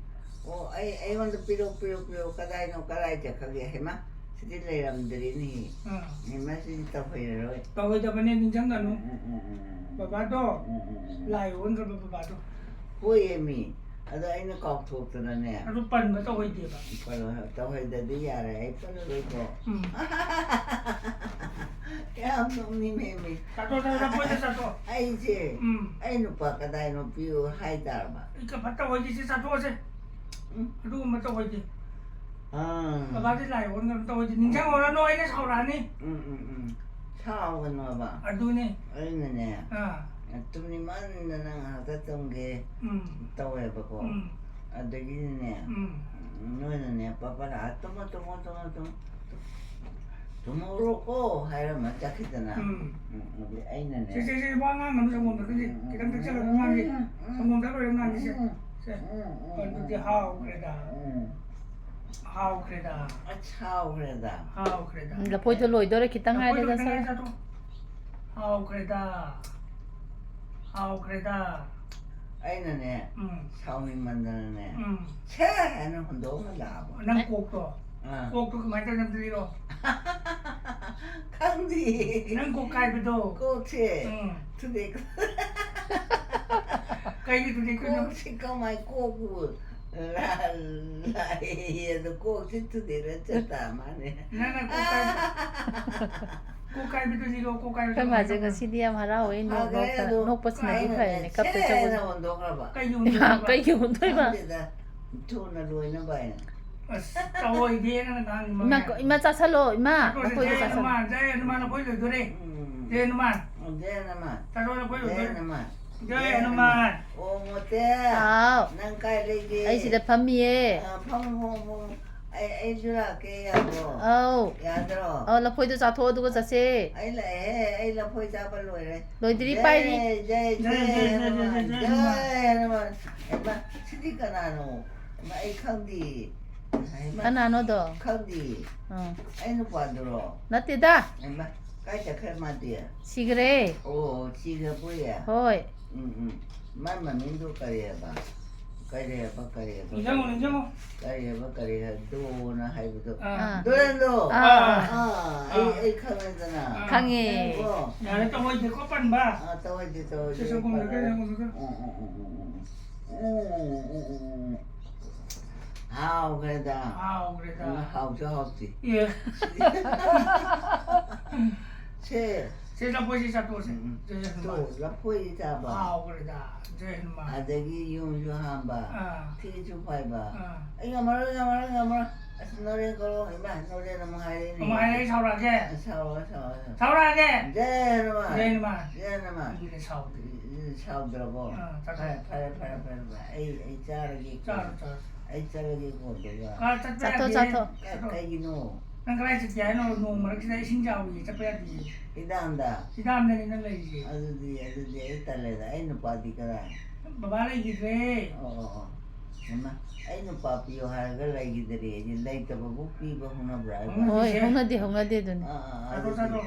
ꯑꯣ, ꯑꯩ, ꯑꯩꯉꯣꯟꯗ ꯄꯤꯔꯛꯑꯣ, ꯄꯤꯔꯛꯑꯣ, ꯄꯤꯔꯛꯑꯣ, ꯀꯗꯥꯏꯅꯣ, ꯀꯗꯥꯏ ꯆꯠꯈ꯭ꯔꯒꯦ? ꯍꯩꯃꯥ, ꯁꯤꯗꯤ ꯂꯩꯔꯝꯗ꯭ꯔꯦꯅꯦꯍꯦ꯫ ꯑꯥ꯫ ꯍꯩꯃꯥ, ꯁꯤꯗꯤ ꯇꯧꯍꯩꯔꯔꯣꯏ꯫ ꯇꯧꯍꯩꯗꯕꯅꯦ, ꯅꯤꯡꯁꯤꯡꯒꯅꯨ꯫ ꯎꯝ, ꯎꯝ, ꯎꯝ, ꯎꯝ, ꯎꯝ, ꯎꯝ꯫ ꯕꯕꯥꯗꯣ, ꯎꯝ, ꯎꯝ, ꯎꯝ, ꯎꯝ꯫ ꯂꯥꯏ ꯑꯣꯟꯈ꯭ꯔꯕ ꯕꯕꯥꯗꯣ꯫ ꯍꯣꯏꯌꯦꯃꯤ, ꯑꯗꯣ ꯑꯩꯅ ꯀꯥꯎꯊꯣꯛꯇꯅꯅꯦ꯫ ꯑꯗꯨ ꯄꯟꯕ ꯇꯧꯍꯩꯗꯦꯕ꯫ ꯄꯜꯂꯣ-, ꯇꯧꯍꯩꯗꯗꯤ ꯌꯥꯔꯦ, ꯑꯩ ꯄꯜꯂꯔꯣꯏꯀꯣ꯫ ꯎꯝ꯫ ꯌꯥꯝ ꯅꯣꯛꯅꯤꯡꯉꯦꯃꯤ꯫ ꯆꯥꯊꯣꯛ, ꯆꯥꯊꯣꯛ, ꯂꯐꯣꯏꯗꯣ ꯆꯥꯊꯣꯛ꯫ ꯑꯩꯁꯦ, ꯎꯝ꯫ ꯑꯩ ꯅꯨꯄꯥ ꯀꯗꯥꯏꯅꯣ ꯄꯤꯌꯨ ꯍꯥꯏꯇꯥꯔꯕ? ꯏ, ꯀ-, ꯐꯠꯇ ꯍꯣꯏꯗꯤ ꯁꯤ ꯆꯥꯊꯣꯛꯑꯁꯦ꯫ ꯎꯝ꯫ ꯑꯗꯨꯒꯨꯝꯕ ꯇꯧꯍꯩꯗꯦ꯫ ꯑꯥ꯫ ꯕꯕꯥꯗꯤ ꯂꯥꯏ ꯑꯣꯟꯈ꯭ꯔꯕ ꯇꯧꯍꯩꯗꯦ꯫ ꯅꯤꯡꯁꯤꯡꯍꯧꯔꯅꯨ, ꯑꯩꯅ ꯁꯥꯎꯔꯛꯑꯅꯤ꯫ ꯎꯝ, ꯎꯝ, ꯎꯝ꯫ ꯁꯥꯎꯒꯅꯣꯕ꯫ ꯑꯗꯨꯅꯦ꯫ ꯑꯩꯅꯅꯦ, ꯑꯥ꯫ ꯇꯨꯝꯅꯤꯡꯃꯟꯗꯅ ꯉꯥꯏꯍꯥꯛꯇ ꯇꯨꯝꯒꯦ ꯎꯝ꯫ ꯇꯧꯋꯦꯕꯀꯣ꯫ ꯎꯝ꯫ ꯑꯗꯒꯤꯗꯤꯅꯦ, ꯎꯝ꯫ ꯅꯣꯏꯅꯅꯦ, "ꯄꯥꯄꯥ ꯂꯥꯛꯑ ꯇꯨꯝꯃꯣ, ꯇꯨꯝꯃꯣ, ꯇꯨꯝꯃꯣ, ꯇꯨꯝꯃꯣ, ꯇꯨꯝꯃꯧꯔꯣꯀꯣ" ꯍꯥꯏꯔꯝꯃ ꯆꯠꯈꯤꯗꯅ꯫ ꯎꯝ꯫ ꯎꯝ, ꯑꯗꯨꯗꯤ ꯑꯩꯅꯅꯦ꯫ ꯁꯦ, ꯁꯦ, ꯁꯦ, ꯋꯥ ꯉꯥꯡꯒꯅꯨ ꯁꯪꯒꯣꯝꯗ, ꯑꯗꯨꯗꯤ ꯎꯝ, ꯎꯝ, ꯈꯤꯇꯪ ꯎꯝ, ꯊꯛꯆꯜꯂꯒ ꯎꯝ, ꯉꯥꯡꯁꯤ꯫ ꯎꯝ, ꯎꯝ, ꯁꯪꯒꯣꯝ ꯊꯛ ꯂꯣꯏꯔꯒ ꯉꯥꯡꯁꯤꯁꯦ꯫ ꯎꯝ, ꯎꯝ, ꯁꯦ꯫ ꯎꯝ, ꯎꯝ, ꯑꯗꯨꯗꯤ ꯎꯝ, ꯍꯥꯎꯈ꯭ꯔꯦꯗ꯫ ꯎꯝ꯫ ꯍꯥꯎꯈ꯭ꯔꯦꯗ꯫ ꯎꯝ, ꯂꯐꯣꯏꯗꯣ ꯂꯣꯏꯗꯣꯔꯦ, ꯈꯤꯇꯪ ꯂꯐꯣꯏꯗꯣ ꯉꯥꯏꯔꯦꯗ, ꯈꯤꯇꯪ ꯁꯥꯔ꯫ ꯉꯥꯏꯔꯦ, ꯆꯥꯊꯣꯛ꯫ ꯍꯥꯎꯈ꯭ꯔꯦꯗ꯫ ꯍꯥꯎꯈ꯭ꯔꯦꯗ꯫ ꯑꯩꯅꯅꯦ, ꯎꯝ ꯁꯥꯎꯅꯤꯡꯃꯟꯗꯅꯅꯦ, ꯎꯝ ꯁꯦ ꯍꯥꯏꯅ ꯍꯨꯟꯗꯣꯛꯑꯝꯃ ꯂꯥꯛꯑꯕ꯫ ꯅꯪ ꯀꯣꯛꯇꯣ ꯑꯥ, ꯀꯣꯛꯇꯣ ꯀꯃꯥꯏꯅ ꯇꯧꯔꯤꯅꯣ ꯑꯝꯇ ꯂꯤꯔꯣ꯫ ꯈꯪꯗꯦ꯫ ꯅꯪ ꯀꯣꯛ ꯀꯥꯏꯕꯗꯣ꯫ ꯀꯣꯛꯁꯦ ꯎꯝ ꯊꯨꯗꯦꯛ꯫ ꯀꯩꯒꯤ ꯊꯨꯗꯦꯛꯇꯣꯏꯅꯣ? ꯀꯣꯛꯁꯤ ꯀꯃꯥꯏ ꯀꯣꯛꯄꯨ ꯂꯥꯛꯑꯦ ꯑꯗꯣ ꯀꯣꯛꯁꯤ ꯊꯨꯗꯦꯛꯂ ꯆꯠꯇ ꯃꯥꯅꯦ꯫ ꯅꯪꯅ ꯀꯣꯛ ꯀꯥꯏꯕ ꯀꯣꯛ ꯀꯥꯏꯕꯗꯣ ꯂꯤꯔꯣ꯫ ꯀꯣꯛ ꯀꯥꯏꯕꯗꯣ ꯑꯩꯈꯣꯏ ꯃꯥꯁꯦ ꯀꯃꯥꯏꯅ ꯇꯧꯕꯅꯣ? ꯉꯁꯤꯗꯤ ꯌꯥꯝ ꯍꯔꯥꯎꯋꯦ꯫ ꯅꯣꯛ- ꯐꯈ꯭ꯔꯦ ꯅꯣꯛꯇꯅ- ꯑꯗꯣ꯫ ꯅꯣꯛꯄꯁꯤꯅꯗꯤ ꯑꯩꯅꯅꯦ ꯐꯔꯦꯅꯦ꯫ ꯀꯞꯄ ꯁꯦ ꯆꯠꯄ ꯍꯥꯏꯅ ꯍꯣꯟꯗꯣꯛꯈ꯭ꯔꯕ꯫ ꯀꯩꯒꯤ ꯍꯨꯟꯗꯣꯛꯈ꯭ꯔꯕ? ꯀꯩꯒꯤ ꯍꯨꯟꯗꯣꯏꯕ? ꯈꯪꯗꯦꯗ, ꯊꯨꯅ ꯂꯣꯏꯅꯕ ꯍꯥꯏꯅ꯫ ꯑꯁ, ꯇꯧꯑꯣꯏꯗꯦ ꯅꯪꯅ ꯉꯥꯡꯉꯤ ꯏꯃꯥ ꯃꯌꯥꯝ꯫ ꯏꯃꯥ ꯆꯥꯁꯜꯂꯣ ꯏꯃꯥ꯫ ꯆꯥꯊꯣꯛꯑꯁꯦ, ꯂꯐꯣꯏꯗꯣ ꯖꯩ ꯆꯥꯁꯜꯂꯣ꯫ ꯍꯅꯨꯃꯥꯟ, ꯖꯩ ꯍꯅꯨꯃꯥꯟ, ꯂꯐꯣꯏ ꯂꯣꯏꯗꯣꯔꯦ꯫ ꯎꯝ꯫ ꯖꯩ ꯍꯅꯨꯃꯥꯟ꯫ ꯎꯝ, ꯖꯩ ꯍꯅꯨꯃꯥꯟ꯫ ꯆꯥꯊꯣꯛꯑꯣ, ꯂꯐꯣꯏ ꯖꯩ ꯂꯣꯏꯗꯣꯔꯦ꯫ ꯍꯅꯨꯃꯥꯟ꯫ ꯖꯩ ꯍꯅꯨꯃꯥꯟ꯫ ꯑꯣ, ꯃꯣꯇꯦ꯫ ꯍꯥꯎ꯫ ꯅꯪ ꯀꯥꯏ ꯂꯩꯒꯦ? ꯑꯩ ꯁꯤꯗ ꯐꯝꯃꯤꯌꯦ꯫ ꯑ, ꯐꯝꯃꯨ, ꯐꯝꯃꯨ, ꯐꯝꯃꯨ꯫ ꯑꯩ, ꯑꯩꯁꯨ ꯂꯥꯛꯀꯦ, ꯌꯥꯕ꯭ꯔꯣ? ꯑꯧ꯫ ꯌꯥꯗ꯭ꯔꯣ? ꯑꯧ, ꯂꯐꯣꯏꯗꯣ ꯆꯥꯊꯣꯛꯑꯣ ꯑꯗꯨꯒ ꯆꯠꯁꯦ꯫ ꯑꯩ ꯂꯥꯛꯑꯦ, ꯑꯩ ꯂꯐꯣꯏ ꯆꯥꯕ ꯂꯣꯏꯔꯦ꯫ ꯂꯣꯏꯗ꯭ꯔꯤ, ꯖꯩ, ꯄꯥꯏꯔꯤ꯫ ꯖꯩ, ꯖꯩ, ꯖꯩ, ꯖꯩ, ꯖꯩ, ꯍꯅꯨꯃꯥꯟ, ꯖꯩ, ꯖꯩ, ꯖꯩ, ꯍꯅꯨꯃꯥꯟ꯫ ꯍꯩꯃꯥ, ꯁꯤꯗꯤ ꯀꯅꯥꯅꯣ? ꯍꯩꯃꯥ, ꯑꯩ ꯈꯪꯗꯦ꯫ ꯍꯩꯃꯥ, ꯀꯅꯥꯅꯣꯗꯣ? ꯈꯪꯗꯦ꯫ ꯑꯥ꯫ ꯑꯩ ꯅꯨꯄꯥꯗꯨꯔꯣ? ꯅꯠꯇꯦꯗ꯫ ꯍꯩꯃꯥ, ꯀꯥꯏ ꯆꯠꯈ꯭ꯔꯦ ꯃꯥꯗꯤ? ꯁꯤꯈ꯭ꯔꯦ꯫ ꯑꯣ, ꯁꯤꯈ꯭ꯔꯕꯣꯌꯦ? ꯍꯣꯏ꯫ ꯎꯝ, ꯎꯝ꯫ ꯃꯥꯏ ꯃꯃꯤꯡꯗꯣ ꯀꯔꯤ ꯍꯥꯏꯕ? ꯀꯔꯤ ꯍꯥꯏꯕ, ꯀꯔꯤ ꯍꯥꯏꯕ? ꯅꯤꯡꯁꯤꯡꯉꯣ, ꯅꯤꯡꯁꯤꯡꯉꯣ꯫ ꯀꯔꯤ ꯍꯥꯏꯕ, ꯀꯔꯤ ꯍꯥꯏꯕ? ꯗꯣꯅ ꯍꯥꯏꯕꯗꯣ꯫ ꯑꯥ꯫ ꯑꯥ꯫ ꯗꯣꯔꯦꯟꯗꯣ! ꯑꯥ꯫ ꯑꯥ, ꯑꯩ, ꯑꯩ ꯈꯪꯉꯦꯗꯅ꯫ ꯑꯥ꯫ ꯈꯪꯉꯦ꯫ ꯑꯣ꯫ ꯌꯥꯔꯦ, ꯇꯧꯑꯣꯏꯗꯦꯀꯣ, ꯄꯟꯕ꯫ ꯑꯥ, ꯇꯧꯑꯣꯏꯗꯦ, ꯇꯧꯑꯣꯏꯗꯦ, ꯁꯦ, ꯁꯦ, ꯀꯨꯝꯃꯨ, ꯄꯜꯂꯔꯣꯏ꯫ ꯀꯨꯝꯃꯨ, ꯀꯨꯝꯃꯨ꯫ ꯎꯝ, ꯎꯝ, ꯎꯝ, ꯎꯝ, ꯎꯝ꯫ ꯎꯝ, ꯎꯝ, ꯎꯝ, ꯎꯝ, ꯎꯝ꯫ ꯍꯥꯎꯈ꯭ꯔꯦꯗ꯫ ꯍꯥꯎꯈ꯭ꯔꯦꯗ꯫ ꯎꯝ, ꯍꯥꯎꯁꯨ ꯍꯥꯎꯇꯦ꯫ ꯑꯦ꯫ ꯁꯦ꯫ ꯁꯦ, ꯂꯐꯣꯏꯁꯤ ꯆꯥꯊꯣꯛꯑꯁꯦ꯫ ꯎꯝ, ꯎꯝ꯫ ꯖꯩ ꯇꯣ, ꯍꯅꯨꯃꯥꯟ꯫ ꯂꯐꯣꯏꯗꯤ ꯆꯥꯕ꯫ ꯍꯥꯎꯈ꯭ꯔꯦꯗ꯫ ꯖꯩ ꯍꯅꯨꯃꯥꯟ꯫ ꯑꯗꯒꯤ ꯌꯨꯝꯁꯨ ꯍꯥꯝꯕ꯫ ꯑꯥ꯫ ꯊꯤꯁꯨ ꯐꯥꯏꯕ꯫ ꯑꯥ꯫ ꯑꯩ ꯉꯝꯃꯔꯣꯏ, ꯉꯝꯃꯔꯣꯏ, ꯉꯝꯃꯔꯣꯏ꯫ ꯑꯁ, ꯅꯣꯔꯦꯟ ꯀꯧꯔꯣ꯫ ꯏꯃꯥ, ꯅꯣꯔꯦꯟ ꯑꯃꯨꯛ ꯍꯥꯏꯔꯛꯏꯅꯦ꯫ ꯑꯃꯨꯛ ꯍꯥꯏꯔꯛꯑꯦ, ꯁꯥꯎꯔꯛꯑꯒꯦ꯫ ꯁꯥꯎꯔꯣ, ꯁꯥꯎꯔꯣ, ꯁꯥꯎꯔꯣ꯫ ꯁꯥꯎꯔꯛꯑꯒꯦ꯫ ꯖꯩ ꯍꯅꯨꯃꯥꯟ꯫ ꯖꯩ ꯍꯅꯨꯃꯥꯟ꯫ ꯖꯩ ꯍꯅꯨꯃꯥꯟ꯫ ꯑꯗꯨꯅꯦ ꯁꯥꯎꯗꯦ꯫ ꯎꯝ, ꯁꯥꯎꯗ꯭ꯔꯕꯣ? ꯑꯥ, ꯆꯥꯊꯣꯛ꯫ ꯐꯔꯦ, ꯐꯔꯦ, ꯐꯔꯦ, ꯐꯔꯦ, ꯐꯔꯦ꯫ ꯑꯩ, ꯑꯩ ꯆꯥꯔꯒꯦ꯫ ꯆꯥꯔꯣ, ꯆꯥꯔꯣ꯫ ꯑꯩ ꯆꯠꯂꯒꯦ ꯀꯣꯟꯗꯨꯒ꯫ ꯑꯥ, ꯆꯠꯄ ꯆꯥꯊꯣꯛ, ꯌꯥꯗꯦ꯫ ꯆꯥꯊꯣꯛ꯫ ꯀ-, ꯀꯩꯒꯤꯅꯣ? ꯅꯪ ꯀꯗꯥꯏ ꯆꯠꯀꯦ ꯍꯥꯏꯅꯣ? ꯅꯣꯡ ꯃꯔꯛꯁꯤꯗ ꯏꯁꯤꯡ ꯆꯥꯎꯕꯅꯤ, ꯆꯠꯄ ꯌꯥꯗꯦ꯫ ꯏꯗꯥꯝꯗ? ꯏꯗꯥꯝꯗꯅꯤ ꯅꯪ ꯂꯩꯔꯤꯁꯦ꯫ ꯑꯗꯨꯗꯤ, ꯑꯗꯨꯗꯤ ꯑꯩ ꯇꯜꯂꯦꯗ꯫ ꯑꯩ ꯅꯨꯄꯥꯗꯤ ꯀꯗꯥꯏ? ꯕꯕꯥ ꯂꯩꯈꯤꯗ꯭ꯔꯦ꯫ ꯑꯣ, ꯑꯣ, ꯑꯣ꯫ ꯍꯩꯃꯥ, ꯑꯩ ꯅꯨꯄꯥ ꯄꯤꯌꯣ ꯍꯥꯏꯔꯒ ꯂꯩꯈꯤꯗ꯭ꯔꯦ꯫ ꯑꯩꯗꯤ ꯂꯩꯇꯕꯕꯨ ꯄꯤꯕ ꯍꯧꯅꯕ꯭ꯔꯥ ꯍꯥꯏꯕ? ꯍꯧꯅꯗꯦ꯫ ꯍꯣꯏ, ꯍꯧꯅꯗꯦ, ꯍꯧꯅꯗꯦ ꯑꯗꯨꯅꯤ꯫ ꯑꯥ, ꯑꯥ, ꯆꯥꯊꯣꯛ, ꯑꯗꯨꯗꯤ ꯆꯥꯊꯣꯛ꯫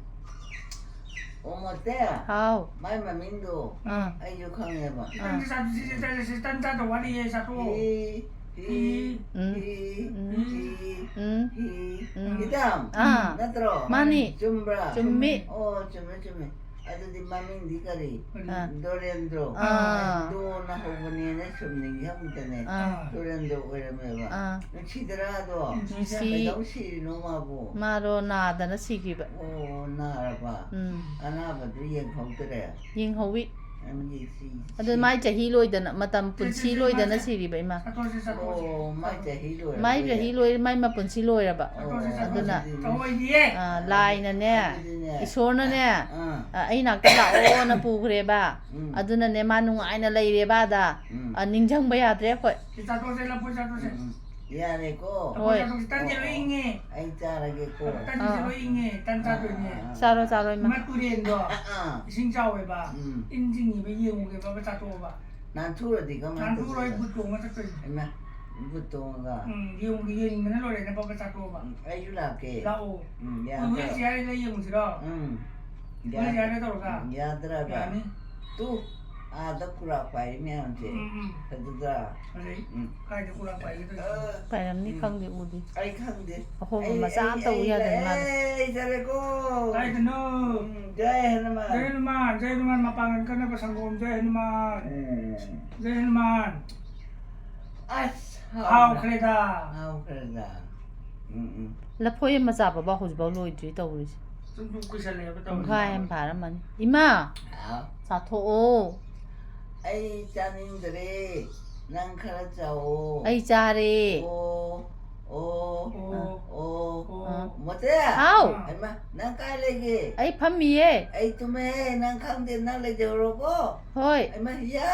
ꯑꯣ, ꯃꯣꯇꯦ꯫ ꯍꯥꯎ꯫ ꯃꯥꯏ ꯃꯃꯤꯡꯗꯣ ꯑꯥ꯫ ꯑꯩꯁꯨ ꯈꯪꯉꯦꯕ꯫ ꯈꯤꯇꯪꯗꯤ ꯆꯥ-, ꯁꯤ, ꯁꯤ, ꯁꯤ, ꯁꯤ ꯇꯟ ꯆꯥꯗꯧ ꯋꯥꯠꯂꯤꯌꯦ, ꯆꯥꯊꯣꯛꯑꯣ꯫ ꯍꯤ, ꯍꯤ, ꯎꯝ꯫ ꯍꯤ, ꯎꯝ꯫ ꯍꯤ, ꯍꯤ꯫ ꯎꯝ꯫ ꯏꯗꯥꯝ, ꯑꯥ꯫ ꯅꯠꯇ꯭ꯔꯣ? ꯃꯥꯅꯤ꯫ ꯆꯨꯝꯕ꯭ꯔꯥ? ꯆꯨꯝꯃꯤ꯫ ꯑꯣ, ꯆꯨꯝꯃꯦ, ꯆꯨꯝꯃꯦ꯫ ꯑꯗꯨꯗꯤ ꯃꯃꯤꯡꯗꯤ ꯀꯔꯤ? ꯑꯥ꯫ ꯗꯣꯔꯦꯟꯗ꯭ꯔꯣ꯫ ꯑꯥ꯫ ꯗꯣꯅ ꯍꯧꯕꯅꯦꯅ ꯁꯨꯝ ꯅꯤꯡꯁꯤꯡꯕꯗꯅꯦ꯫ ꯑꯥ꯫ ꯗꯣꯔꯦꯟꯗ꯭ꯔꯣ ꯑꯣꯏꯔꯝꯃꯦꯕ꯫ ꯑꯥ꯫ ꯅꯨꯡꯁꯤꯗꯔꯥ ꯑꯗꯣ? ꯅꯨꯡꯁꯤ꯫ ꯀꯩꯗꯧ ꯁꯤꯔꯤꯅꯣ ꯃꯥꯕꯨ? ꯃꯥꯗꯣ ꯅꯥꯗꯅ ꯁꯤꯈꯤꯕ꯫ ꯑꯣ, ꯅꯥꯔꯕ? ꯎꯝ꯫ ꯑꯅꯥꯕꯗꯨ ꯌꯦꯡꯍꯧꯗ꯭ꯔꯦ? ꯌꯦꯡꯍꯧꯋꯤ꯫ ꯅꯪꯒꯤ ꯁꯤ-, ꯑꯗꯨ ꯃꯥꯏ ꯆꯍꯤ ꯂꯣꯏꯗꯅ, ꯃꯇꯝ ꯄꯨꯟꯁꯤ ꯁꯤ, ꯁꯤ, ꯂꯣꯏꯗꯅ ꯃꯥꯁꯦ꯫ ꯁꯤꯔꯤꯕ ꯏꯃꯥ꯫ ꯆꯥꯊꯣꯛꯑꯁꯤ, ꯆꯥꯊꯣꯛꯑꯁꯤ꯫ ꯑꯣ, ꯃꯥꯏ ꯆꯍꯤ ꯂꯣꯏꯔꯕ? ꯃꯥꯏ ꯆꯍꯤ ꯂꯣꯏꯔꯦ, ꯃꯥꯏ ꯃꯄꯨꯟꯁꯤ ꯂꯣꯏꯔꯕ꯫ ꯑꯣ, ꯑꯗꯨꯅ ꯇꯧꯍꯣꯏꯗꯤꯌꯦ꯫ ꯑꯥ, ꯂꯥꯏꯅꯅꯦ, ꯑꯗꯨꯗꯤꯅꯦ꯫ ꯏꯁꯣꯔꯅꯅꯦ, ꯑꯥ, ꯑꯥ, ꯑꯩ ꯅꯥꯛꯇ ꯂꯥꯛꯑꯣꯅ ꯄꯨꯈ꯭ꯔꯦꯕ꯫ ꯎꯝ꯫ ꯑꯗꯨꯅꯅꯦ ꯃꯥ ꯅꯨꯡꯉꯥꯏꯅ ꯂꯩꯔꯦꯕ ꯑꯗ꯫ ꯎꯝ꯫ ꯑꯥ, ꯅꯤꯡꯁꯤꯡꯕ ꯌꯥꯗ꯭ꯔꯦ ꯑꯩꯈꯣꯏ꯫ ꯁꯤ ꯆꯥꯊꯣꯛꯑꯁꯦ, ꯂꯐꯣꯏ ꯆꯥꯊꯣꯛꯑꯁꯦ꯫ ꯎꯝ, ꯎꯝ꯫ ꯌꯥꯔꯦꯀꯣ꯫ ꯍꯣꯏ꯫ ꯂꯐꯣꯏ ꯆꯥꯊꯣꯛꯑꯁꯦ, ꯇꯟꯗꯤ ꯂꯣꯏ ꯏꯪꯉꯦ꯫ ꯑꯩ ꯆꯥꯔꯒꯦꯀꯣ꯫ ꯇꯟꯁꯤꯁꯨ ꯑꯥ꯫ ꯂꯣꯏ ꯏꯪꯉꯦ, ꯇꯟ ꯆꯥꯗꯣꯏꯅꯦ꯫ ꯑꯥ, ꯑꯥ, ꯆꯥꯔꯣ, ꯑꯥ꯫ ꯆꯥꯔꯣ, ꯏꯃꯥ꯫ ꯏꯃꯥ ꯇꯨꯔꯦꯟꯗꯣ ꯑꯥ, ꯑꯥ꯫ ꯏꯁꯤꯡ ꯆꯥꯎꯋꯦꯕ꯫ ꯎꯝ꯫ ꯏꯟ ꯆꯤꯡꯉꯤꯕ ꯌꯦꯡꯉꯨꯒꯦꯕ, ꯆꯥꯊꯣꯛꯑꯣꯕ꯫ ꯅꯥꯟꯊꯨꯔꯗꯤ ꯀꯃꯥꯏꯅ ꯅꯥꯟꯊꯨꯔꯣꯏ, ꯇꯧꯗꯣꯏꯕ? ꯕꯨꯠ ꯇꯣꯡꯉ ꯆꯠꯇꯣꯏꯅꯦ꯫ ꯏꯃꯥ, ꯕꯨꯠ ꯇꯣꯡꯉꯒ꯫ ꯎꯝ, ꯌꯦꯡꯉꯨꯒꯦ, ꯌꯦꯡꯅꯤꯡꯕꯅ ꯂꯣꯏꯔꯦ, ꯅꯪ ꯕꯕꯥ ꯆꯥꯊꯣꯛꯑꯣꯕ꯫ ꯎꯝ, ꯑꯩꯁꯨ ꯂꯥꯛꯀꯦ꯫ ꯂꯥꯛꯑꯣ꯫ ꯎꯝ, ꯑꯩꯈꯣꯏ ꯍꯨꯏ ꯌꯥꯗ꯭ꯔꯣ? ꯆꯤꯌꯥꯔꯤꯗ ꯌꯦꯡꯉꯨꯁꯤꯔꯣ? ꯎꯝ, ꯍꯨꯏ ꯆꯤꯌꯥꯔꯤꯗ ꯌꯥꯗ꯭ꯔꯣ? ꯇꯧꯔꯒ? ꯎꯝ, ꯌꯥꯗ꯭ꯔꯕ? ꯌꯥꯅꯤ꯫ ꯇꯨ, ꯑꯥꯗ ꯈꯨꯔꯥꯛ ꯄꯥꯏꯔꯤ ꯃꯌꯥꯝꯁꯦ꯫ ꯎꯝ, ꯎꯝ꯫ ꯑꯗꯨꯗ꯫ ꯑꯗꯩ ꯎꯝ꯫ ꯀꯥꯏꯗ ꯈꯨꯔꯥꯛ ꯄꯥꯏꯒꯦ ꯇꯧꯔꯤꯁꯦ? ꯑ, ꯄꯥꯏꯔꯝꯅꯤ, ꯎꯝ꯫ ꯈꯪꯗꯦ, ꯎꯗꯦ꯫ ꯑꯩ ꯈꯪꯗꯦ꯫ ꯑꯍꯣꯡꯕ ꯑꯩ, ꯃꯆꯥ ꯑꯩ, ꯑꯝꯇ ꯎ ꯑꯩ, ꯌꯥꯗꯕ ꯃꯥꯜꯂꯦ꯫ ꯑꯩ ꯆꯠꯂꯦꯀꯣ꯫ ꯀꯥꯏꯗꯅꯣ? ꯎꯝ, ꯖꯥꯏ ꯍꯅꯨꯃꯥꯟ꯫ ꯖꯥꯏ ꯍꯅꯨꯃꯥꯟ, ꯖꯥꯏ ꯍꯅꯨꯃꯥꯟ, ꯃꯄꯥꯡꯒꯜ ꯀꯟꯅꯕ ꯁꯪꯒꯣꯝ, ꯖꯥꯏ ꯍꯅꯨꯃꯥꯟ꯫ ꯎꯝ꯫ ꯖꯥꯏ ꯍꯅꯨꯃꯥꯟ꯫ ꯑꯁ, ꯍꯥꯎꯈ꯭ꯔꯦꯗ꯫ ꯍꯥꯎꯈ꯭ꯔꯦꯗ꯫ ꯎꯝ, ꯎꯝ꯫ ꯂꯐꯣꯏ ꯑꯃ ꯆꯥꯕꯐꯥꯎ ꯍꯧꯖꯤꯛꯐꯥꯎ ꯂꯣꯏꯗ꯭ꯔꯤ ꯇꯧꯔꯤꯁꯦ꯫ ꯁꯨꯝ ꯁꯨꯝ ꯀꯨꯏꯁꯜꯂꯛꯑꯦꯕ ꯇꯧꯔꯤꯁꯦ꯫ ꯄꯨꯡꯈꯥꯏ ꯑꯃ ꯐꯥꯔꯝꯃꯅꯤ꯫ ꯏꯃꯥ, ꯍꯥꯎ꯫ ꯆꯥꯊꯣꯛꯑꯣ꯫ ꯑꯩ ꯆꯥꯅꯤꯡꯗ꯭ꯔꯦ꯫ ꯅꯪ ꯈꯔ ꯆꯥꯎꯑꯣ꯫ ꯑꯩ ꯆꯥꯔꯦ꯫ ꯑꯣ, ꯑꯣ, ꯑꯣ, ꯑꯣ, ꯑꯣ꯫ ꯃꯣꯇꯦ꯫ ꯍꯥꯎ꯫ ꯍꯩꯃꯥ, ꯅꯪ ꯀꯥꯏ ꯂꯩꯒꯦ? ꯑꯩ ꯐꯝꯃꯤꯌꯦ꯫ ꯑꯩ ꯇꯨꯝꯃꯦ, ꯅꯪ ꯈꯪꯗꯦ, ꯅꯪ ꯂꯩꯖꯍꯧꯔꯣꯀꯣ꯫ ꯍꯣꯏ꯫ ꯍꯩꯃꯥ, ꯌꯥ!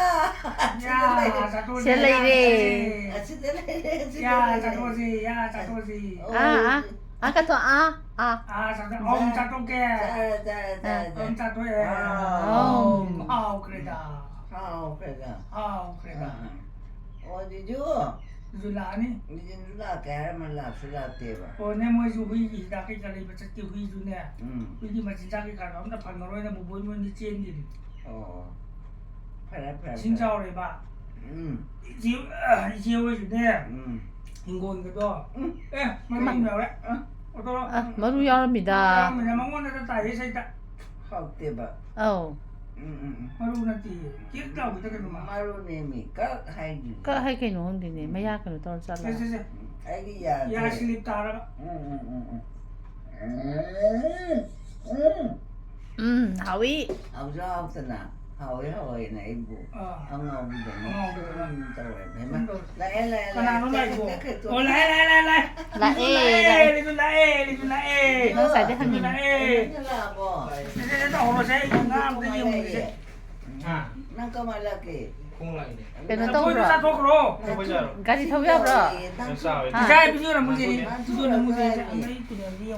ꯌꯥ, ꯑꯁꯤꯗ ꯂꯩꯔꯦ꯫ ꯆꯥꯊꯣꯛꯑꯁꯤ, ꯁꯤꯗ ꯂꯩꯔꯦ꯫ ꯌꯥ, ꯆꯥꯊꯣꯛꯑꯁꯤ꯫ ꯑꯁꯤꯗ ꯂꯩꯔꯦ, ꯑꯁꯤꯗ ꯌꯥ, ꯂꯩꯔꯦ꯫ ꯆꯥꯊꯣꯛꯑꯁꯤ, ꯌꯥ, ꯆꯥꯊꯣꯛꯑꯁꯤ꯫ ꯑꯣ꯫ ꯑꯥ, ꯑꯥ꯫ ꯑꯥ, ꯀꯠꯊꯣꯛ, ꯑꯥ, ꯑꯥ꯫ ꯑꯥ, ꯆꯥꯊꯣꯛ-, ꯑꯍꯨꯝ ꯆꯥꯊꯣꯛꯀꯦ꯫ ꯆꯥꯔꯦ, ꯆꯥꯔꯦ, ꯆꯥꯔꯦ, ꯑꯥ꯫ ꯆꯥꯔꯦ꯫ ꯑꯍꯨꯝ ꯆꯥꯊꯣꯛꯑꯦ꯫ ꯑꯥ꯫ ꯑꯍꯨꯝ꯫ ꯍꯥꯎꯈ꯭ꯔꯦꯗ꯫ ꯍꯥꯎꯈ꯭ꯔꯦꯗ꯫ ꯍꯥꯎꯈ꯭ꯔꯦꯗ꯫ ꯑꯥ꯫ ꯑꯣ, ꯖꯤꯖꯨ꯫ ꯖꯤꯖꯨ ꯂꯥꯛꯑꯅꯤ꯫ ꯖꯤꯖꯨ ꯂꯥꯛꯀꯦ ꯍꯥꯏꯔꯝꯃ ꯂꯥꯛꯁꯨ ꯂꯥꯛꯇꯦꯕ꯫ ꯑꯣ, ꯅꯦ, ꯃꯣꯏꯁꯨ ꯍꯨꯏꯒꯤ ꯍꯤꯗꯥꯛ ꯀꯩꯀꯥ ꯂꯩꯕ ꯆꯠꯀꯦ, ꯍꯨꯏꯁꯨꯅꯦ꯫ ꯎꯝ꯫ ꯍꯨꯏꯒꯤ ꯃꯆꯤꯟꯖꯥꯛ ꯀꯩꯀꯥꯗꯣ ꯑꯝꯇ ꯐꯪꯉꯔꯣꯏꯅ ꯕꯣꯕꯣꯏ ꯃꯣꯏꯗꯤ ꯆꯦꯟꯈꯤꯕꯅꯤ꯫ ꯑꯣ, ꯐꯔꯦ, ꯐꯔꯦ, ꯏꯁꯤꯡ ꯐꯔꯦ꯫ ꯆꯥꯎꯔꯦꯕ꯫ ꯎꯝ꯫ ꯏꯆꯦ, ꯑ, ꯏꯆꯦ ꯍꯣꯏꯁꯨꯅꯦ, ꯎꯝ꯫ ꯍꯤꯡꯒꯣꯜꯒꯗꯣ꯫ ꯎꯝ꯫ ꯑꯦ, ꯃꯔꯨ ꯃꯥ-, ꯌꯥꯎꯔꯦ꯫ ꯑ꯫ ꯑꯣꯇꯣ꯫ ꯑ, ꯃꯔꯨ ꯌꯥꯎꯔꯝꯃꯤꯗ꯫ ꯌꯥꯎꯔꯝꯃꯤꯗ, ꯃꯉꯣꯟꯗ ꯇꯥꯏꯌꯦ ꯁꯩꯇ꯫ ꯍꯥꯎꯇꯦꯕ꯫ ꯑꯧ꯫ ꯎꯝ, ꯎꯝ, ꯎꯝ꯫ ꯃꯔꯨ ꯅꯠꯇꯦꯌꯦ꯫ ꯀꯤꯛ ꯂꯥꯎꯕꯤꯗ ꯀꯩꯅꯣꯃ꯫ ꯃꯔꯨꯅꯦꯃꯤ꯫ ꯀꯛ ꯍꯥꯏꯗꯨꯅꯤ꯫ ꯀꯛ ꯍꯥꯏ ꯀꯩꯅꯣ ꯈꯪꯗꯦꯅꯦ꯫ ꯎꯝ꯫ ꯃꯌꯥ ꯀꯩꯅꯣ ꯇꯧꯔ ꯆꯠꯂ꯫ ꯁꯦ, ꯁꯦ, ꯁꯦ꯫ ꯎꯝ, ꯑꯩꯒꯤ ꯌꯥꯗꯦ꯫ ꯌꯥ ꯁ꯭ꯂꯤꯞ ꯇꯥꯔꯕ꯫ ꯎꯝ, ꯎꯝ, ꯎꯝ, ꯎꯝ꯫ ꯎꯝ, ꯎꯝ꯫ ꯎꯝ, ꯍꯥꯎꯏ꯫ ꯍꯥꯎꯁꯨ ꯍꯥꯎꯇꯅ꯫ ꯍꯥꯎꯋꯦ, ꯍꯥꯎꯋꯦꯅ ꯑꯩꯕꯨ ꯑꯥ꯫ ꯑꯉꯥꯎꯕꯤꯗꯧꯅ ꯑꯉꯥꯎꯕꯤꯗꯧꯅ꯫ ꯁꯨꯝ ꯇꯧꯔꯦ꯫ ꯍꯩꯃꯥ, ꯁꯨꯝ ꯇꯧꯔꯦ꯫ ꯂꯥꯛꯑꯦ, ꯂꯥꯛꯑꯦ, ꯂꯥꯛꯑꯦ꯫ ꯀꯅꯥꯅꯣ ꯆꯠꯈ꯭ꯔꯦ, ꯂꯥꯛꯏꯕꯣ? ꯆꯠꯈ꯭ꯔꯦ, ꯑꯣ, ꯂꯥꯛꯑꯦ, ꯂꯥꯛꯑꯦ, ꯂꯥꯛꯑꯦ, ꯂꯥꯛꯑꯦ꯫ ꯂꯤꯁꯨ ꯂꯥꯛꯑꯦ, ꯂꯤꯁꯨ ꯂꯥꯛꯑꯦ, ꯂꯤꯁꯨ ꯂꯥꯛꯑꯦ꯫ ꯅꯪ ꯉꯁꯥꯏꯗꯩ ꯍꯪꯉꯤꯅꯦ꯫ ꯂꯤꯁꯨ ꯂꯥꯛꯑꯦ꯫ ꯅꯪ ꯂꯥꯛꯑꯕꯣ? ꯁꯦ, ꯁꯦ, ꯁꯦ, ꯇꯧꯍꯧꯔꯣꯁꯦ, ꯑꯩ ꯉꯥ ꯑꯝꯇ ꯌꯦꯡꯉꯨꯈꯤꯒꯦ꯫ ꯍꯥ? ꯅꯪ ꯀꯃꯥꯏ ꯂꯥꯛꯀꯦ? ꯈꯣꯡ ꯂꯥꯛꯏꯅꯦ꯫ ꯀꯩꯅꯣ ꯂꯐꯣꯏꯗꯣ ꯇꯧꯕ꯭ꯔꯣ? ꯆꯥꯊꯣꯛꯈ꯭ꯔꯣ꯫ ꯂꯐꯣꯏ ꯆꯥꯔꯣ꯫ ꯒꯥꯔꯤ ꯊꯧ ꯌꯥꯕ꯭ꯔꯣ? ꯌꯥꯝ ꯆꯥꯎꯋꯦ꯫ ꯍꯥ? ꯏꯆꯥ, ꯚꯤꯗꯤꯑꯣ ꯅꯝꯃꯨꯁꯦ, ꯚꯤꯗꯤꯑꯣ ꯅꯝꯃꯨꯁꯦ,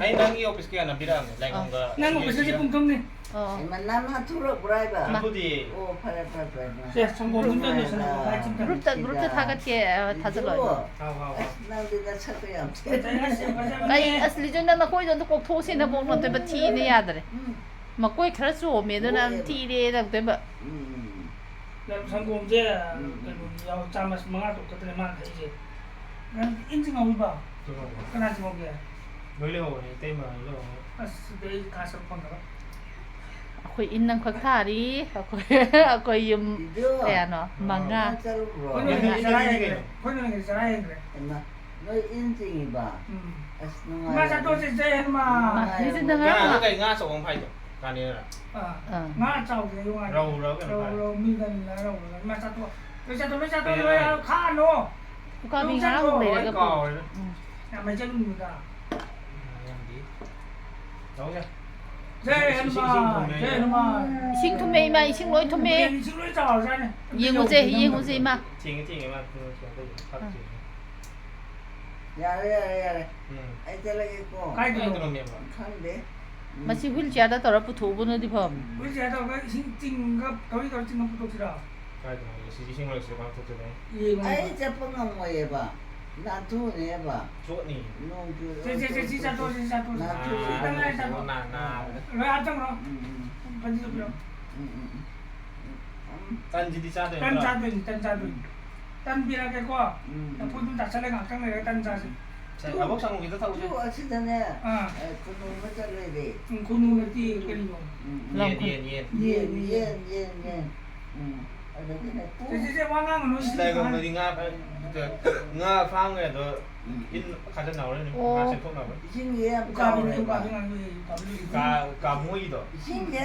ꯑꯩ ꯅꯪꯒꯤ ꯑꯣꯐꯤꯁꯀꯤ ꯍꯥꯟꯅ ꯄꯤꯔꯛꯑꯝꯃꯦ, ꯂꯥꯏꯀꯣꯡꯒ ꯑꯥ꯫ ꯅꯪ ꯑꯣꯐꯤꯁꯀꯤ ꯄꯨꯡ ꯊꯨꯝꯅꯤ꯫ ꯑꯣ꯫ ꯍꯩꯃꯥ, ꯅꯃꯥ ꯊꯣꯛꯂꯛꯄ꯭ꯔꯥ ꯍꯥꯏꯕ? ꯅꯝꯐꯨꯗꯤ꯫ ꯑꯣ, ꯐꯔꯦ, ꯐꯔꯦ, ꯐꯔꯦ, ꯐꯔꯦ꯫ ꯁꯦ, ꯁꯪꯒꯣꯝ ꯑꯗꯨꯝ ꯆꯠꯂꯣ, ꯁꯪꯒꯣꯝ ꯚꯥꯏ ꯆꯤꯝꯇ꯫ ꯒ꯭ꯔꯨꯞꯇ, ꯒ꯭ꯔꯨꯞꯇ ꯊꯥꯒꯠꯀꯦ, ꯑ, ꯊꯥꯖꯜꯂꯣ ꯑꯩꯉꯣꯟꯗ꯫ ꯍꯥꯎ, ꯍꯥꯎ, ꯍꯥꯎ꯫ ꯑꯁ, ꯅꯪꯗꯤ ꯅꯁꯛꯀ ꯌꯥꯝ ꯊꯤ꯫ ꯐꯖꯩ, ꯑꯁ, ꯐꯖꯕꯅꯦ꯫ ꯑꯩ, ꯑꯁ, ꯂꯤꯖꯨ, ꯅꯪ ꯅꯈꯣꯏꯗꯣ ꯑꯝꯇ ꯀꯣꯛꯊꯣꯛꯎꯁꯦ, ꯅꯕꯣꯛ ꯅꯠꯇꯦꯕ, ꯊꯤꯅ ꯌꯥꯗ꯭ꯔꯦ꯫ ꯎꯝ꯫ ꯃꯀꯣꯏ ꯈꯔ ꯆꯣꯝꯃꯦ, ꯑꯗꯨꯅ ꯊꯤꯔꯦ ꯇꯧꯗꯣꯏꯕ꯫ ꯎꯝ꯫ ꯁꯪꯒꯣꯝꯁꯦ, ꯎꯝ, ꯎꯝ꯫ ꯀꯩꯅꯣ ꯌꯥꯎ-, ꯆꯥꯃꯁ ꯃꯉꯥ ꯇꯔꯨꯛ ꯈꯛꯇꯅꯦ ꯃꯥꯅ ꯊꯛꯏꯁꯦ꯫ ꯅꯪ ꯏꯟ ꯆꯤꯡꯍꯧꯔꯤꯕꯣ? ꯆꯤꯡꯍꯧꯕ꯫ ꯀꯅꯥ ꯆꯤꯡꯍꯧꯒꯦ? ꯂꯣꯏ ꯂꯩꯍꯧꯕꯅꯦ, ꯏꯇꯩꯃ ꯂꯣꯏ ꯂꯩꯍꯧꯕꯅꯦ꯫ ꯑꯁ, ꯁꯤꯗꯤ ꯑꯩ ꯀꯥ ꯆꯠꯄ ꯐꯪꯉꯔꯣꯏ꯫ ꯑꯩꯈꯣꯏ ꯏꯟ ꯑꯃꯈꯛ ꯊꯥꯔꯤ, ꯑꯩꯈꯣꯏ, ꯑꯩꯈꯣꯏ ꯌꯨꯝ ꯏꯗꯣ, ꯀꯌꯥꯅꯣ? ꯃꯉꯥ꯫ ꯅꯪ ꯆꯠꯂꯨꯕ꯭ꯔꯣ? ꯑꯩꯈꯣꯏꯅ ꯉꯁꯤ ꯆꯔꯥ ꯍꯦꯟꯈ꯭ꯔꯦ꯫ ꯑꯩꯈꯣꯏꯅ ꯉꯁꯤ ꯆꯔꯥ ꯍꯦꯟꯈ꯭ꯔꯦ꯫ ꯍꯩꯃꯥ, ꯅꯣꯏ ꯏꯟ ꯆꯤꯡꯉꯤꯕ? ꯎꯝ꯫ ꯑꯁ, ꯅꯨꯡꯉꯥꯏꯔꯝꯒꯅꯤ꯫ ꯏꯃꯥ ꯆꯥꯊꯣꯛꯁꯦ, ꯖꯩ ꯍꯅꯨꯃꯥꯟ꯫ ꯅꯨꯡꯉꯥꯏꯔꯝꯒꯅꯤ꯫ ꯅꯪ ꯀꯩ ꯉꯥ ꯑꯆꯧꯕ ꯑꯃ ꯐꯥꯏꯗꯣ? ꯀꯥꯅꯤꯔ? ꯑꯥ꯫ ꯑꯥ꯫ ꯉꯥ ꯑꯆꯥꯎꯕꯗ ꯌꯣꯡꯉꯥꯏ꯫ ꯔꯧꯔ ꯀꯩꯅꯣ ꯔꯧ, ꯐꯥꯏ꯫ ꯔꯧ, ꯃꯤꯔꯒꯟꯂ ꯔꯧꯔ꯫ ꯏꯃꯥ ꯆꯥꯊꯣꯛ-, ꯂꯣꯏ ꯆꯥꯊꯣꯛ-, ꯂꯣꯏ ꯆꯥꯊꯣꯛ-, ꯀꯩꯅꯣ ꯂꯣꯏ ꯍꯥꯏ꯫ ꯈꯥꯛꯑꯅꯨ꯫ ꯎꯀꯥꯕꯤ ꯉꯥ ꯑꯃꯨꯛ ꯂꯩꯔꯒ ꯑꯩ ꯀꯥꯎꯔꯦꯗ꯫ ꯎꯝ꯫ ꯌꯥꯝ ꯃꯩ ꯆꯠꯂꯨꯅꯨꯗ꯫ ꯌꯥꯝꯗꯤ꯫ ꯇꯧꯁꯦ꯫ ꯖꯩ ꯍꯅꯨꯃꯥꯟ, ꯖꯩ ꯍꯅꯨꯃꯥꯟ꯫ ꯏꯁꯤꯡ ꯊꯨꯝꯃꯦ ꯏꯃꯥ, ꯏꯁꯤꯡ ꯂꯣꯏ ꯊꯨꯝꯃꯦ꯫ ꯏꯁꯤꯡ ꯂꯣꯏ ꯆꯥꯎꯔꯖꯥꯠꯅꯦ꯫ ꯌꯦꯡꯉꯨꯁꯦ, ꯌꯦꯡꯉꯨꯁꯦ ꯏꯃꯥ꯫ ꯊꯦꯡꯉꯦ ꯊꯦꯡꯉꯦ ꯃꯥ ꯀꯩꯅꯣ ꯁꯨꯃꯥꯏꯅ ꯇꯧꯁꯦ ꯈꯥꯛ ꯊꯦꯡꯉꯦ꯫ ꯌꯥꯔꯦ, ꯌꯥꯔꯦ, ꯌꯥꯔꯦ꯫ ꯎꯝ꯫ ꯑꯩ ꯆꯠꯂꯒꯦꯀꯣ꯫ ꯀꯥꯏꯗꯅꯣ? ꯀꯥꯏꯗꯅꯣꯅꯦꯕ? ꯈꯪꯗꯦ꯫ ꯃꯁꯤ wheelchairꯗ ꯇꯧꯔ ꯄꯨꯊꯣꯛꯎꯕꯅꯗꯤ ꯐꯕꯅꯤ꯫ Wheelchairꯗ ꯇꯧꯔꯒ ꯏꯁꯤꯡ ꯆꯤꯡꯒ ꯊꯧꯔꯤ ꯇꯧꯔ ꯆꯤꯡꯉ ꯄꯨꯊꯣꯛꯁꯤꯔꯣ? ꯀꯥꯏꯗꯅꯣ? ꯁꯤꯗꯤ ꯏꯁꯤꯡ ꯃꯔꯛꯁꯤꯗ ꯀꯃꯥꯏꯅ ꯊꯣꯛꯇꯣꯏꯅꯣ? ꯌꯦꯡꯉꯣ꯫ ꯑꯩ ꯆꯠꯄ ꯉꯝꯃꯣꯏꯌꯦꯕ꯫ ꯅꯥꯟꯊꯨꯅꯦꯕ꯫ ꯆꯣꯠꯅꯤ꯫ ꯅꯣꯡ ꯆꯨ- ꯁꯦ, ꯁꯦ, ꯁꯦ, ꯁꯤ ꯆꯥꯊꯣꯛꯑꯣ, ꯁꯤ ꯆꯥꯊꯣꯛꯑꯣ꯫ ꯅꯥꯟꯊꯨ꯫ ꯁꯤ ꯈꯤꯇꯪ ꯂꯩꯔ ꯆꯥꯊꯣꯛꯑꯣ꯫ ꯅꯥ, ꯅꯥ꯫ ꯂꯣꯏ ꯍꯥꯞꯆꯪꯈ꯭ꯔꯣ꯫ ꯎꯝ, ꯎꯝ, ꯐꯗꯤꯗꯣ ꯄꯤꯔꯣ꯫ ꯎꯝ, ꯎꯝ, ꯎꯝ, ꯎꯝ꯫ ꯇꯟꯁꯤꯗꯤ ꯆꯥꯗꯣꯏ ꯇꯟ ꯅꯠꯇ꯭ꯔꯣ? ꯆꯥꯗꯣꯏꯅꯤ, ꯇꯟ ꯆꯥꯗꯣꯏꯅꯤ꯫ ꯇꯟ ꯄꯤꯔꯛꯑꯒꯦꯀꯣ꯫ ꯎꯝ. ꯂꯐꯨ ꯑꯗꯨꯝ ꯆꯥꯁꯜꯂꯦ, ꯉꯥꯛꯇꯪ ꯂꯩꯔꯒ ꯇꯟ ꯆꯥꯁꯦ꯫ ꯁꯦ, ꯑꯕꯣꯛ ꯁꯪꯒꯣꯝ ꯈꯤꯇ ꯊꯛꯎꯁꯦ꯫ ꯇꯨ ꯑꯁꯤꯗꯅꯦ, ꯑꯥ. ꯑꯦ, ꯈꯨꯅꯨ ꯑꯃ ꯆꯠꯂꯣꯏꯔꯦ꯫ ꯎꯝ, ꯈꯨꯅꯨ ꯅꯠꯇꯦ, ꯀꯔꯤꯅꯣ? ꯎꯝ, ꯎꯝ. ꯂꯝ ꯌꯦꯟ, ꯈꯨ- ꯌꯦꯟ, ꯌꯦꯟ꯫ ꯌꯦꯟ, ꯌꯦꯟ, ꯌꯦꯟ, ꯌꯦꯟ. ꯎꯝ. ꯑꯗꯒꯤꯅꯦ, ꯇꯨ. ꯁꯦ, ꯁꯦ, ꯁꯦ, ꯋꯥ ꯉꯥꯡꯒꯅꯨ, ꯏꯁꯤꯡ ꯂꯥꯏꯒꯪꯕꯗꯤ ꯉꯥ, ꯉꯥ ꯐꯥꯝꯈ꯭ꯔꯦ ꯑꯗꯣ ꯎꯝ. ꯏꯟ ꯈꯥꯖꯤꯟꯅꯍꯧꯔꯅꯤ, ꯑꯣ. ꯉꯥ ꯆꯦꯟꯊꯣꯛꯅꯕ꯫ ꯏꯁꯤꯡꯁꯦ ꯌꯥꯝ ꯎꯀꯥꯕꯤꯅꯦ, ꯆꯥꯎꯔꯦꯕ꯫ ꯎꯀꯥꯕꯤ ꯉꯥꯡꯕ, ꯎꯀꯥꯕꯤ꯫ ꯀꯥ-, ꯀꯥꯃꯣꯏꯗꯣ꯫ ꯏꯁꯤꯡꯁꯦ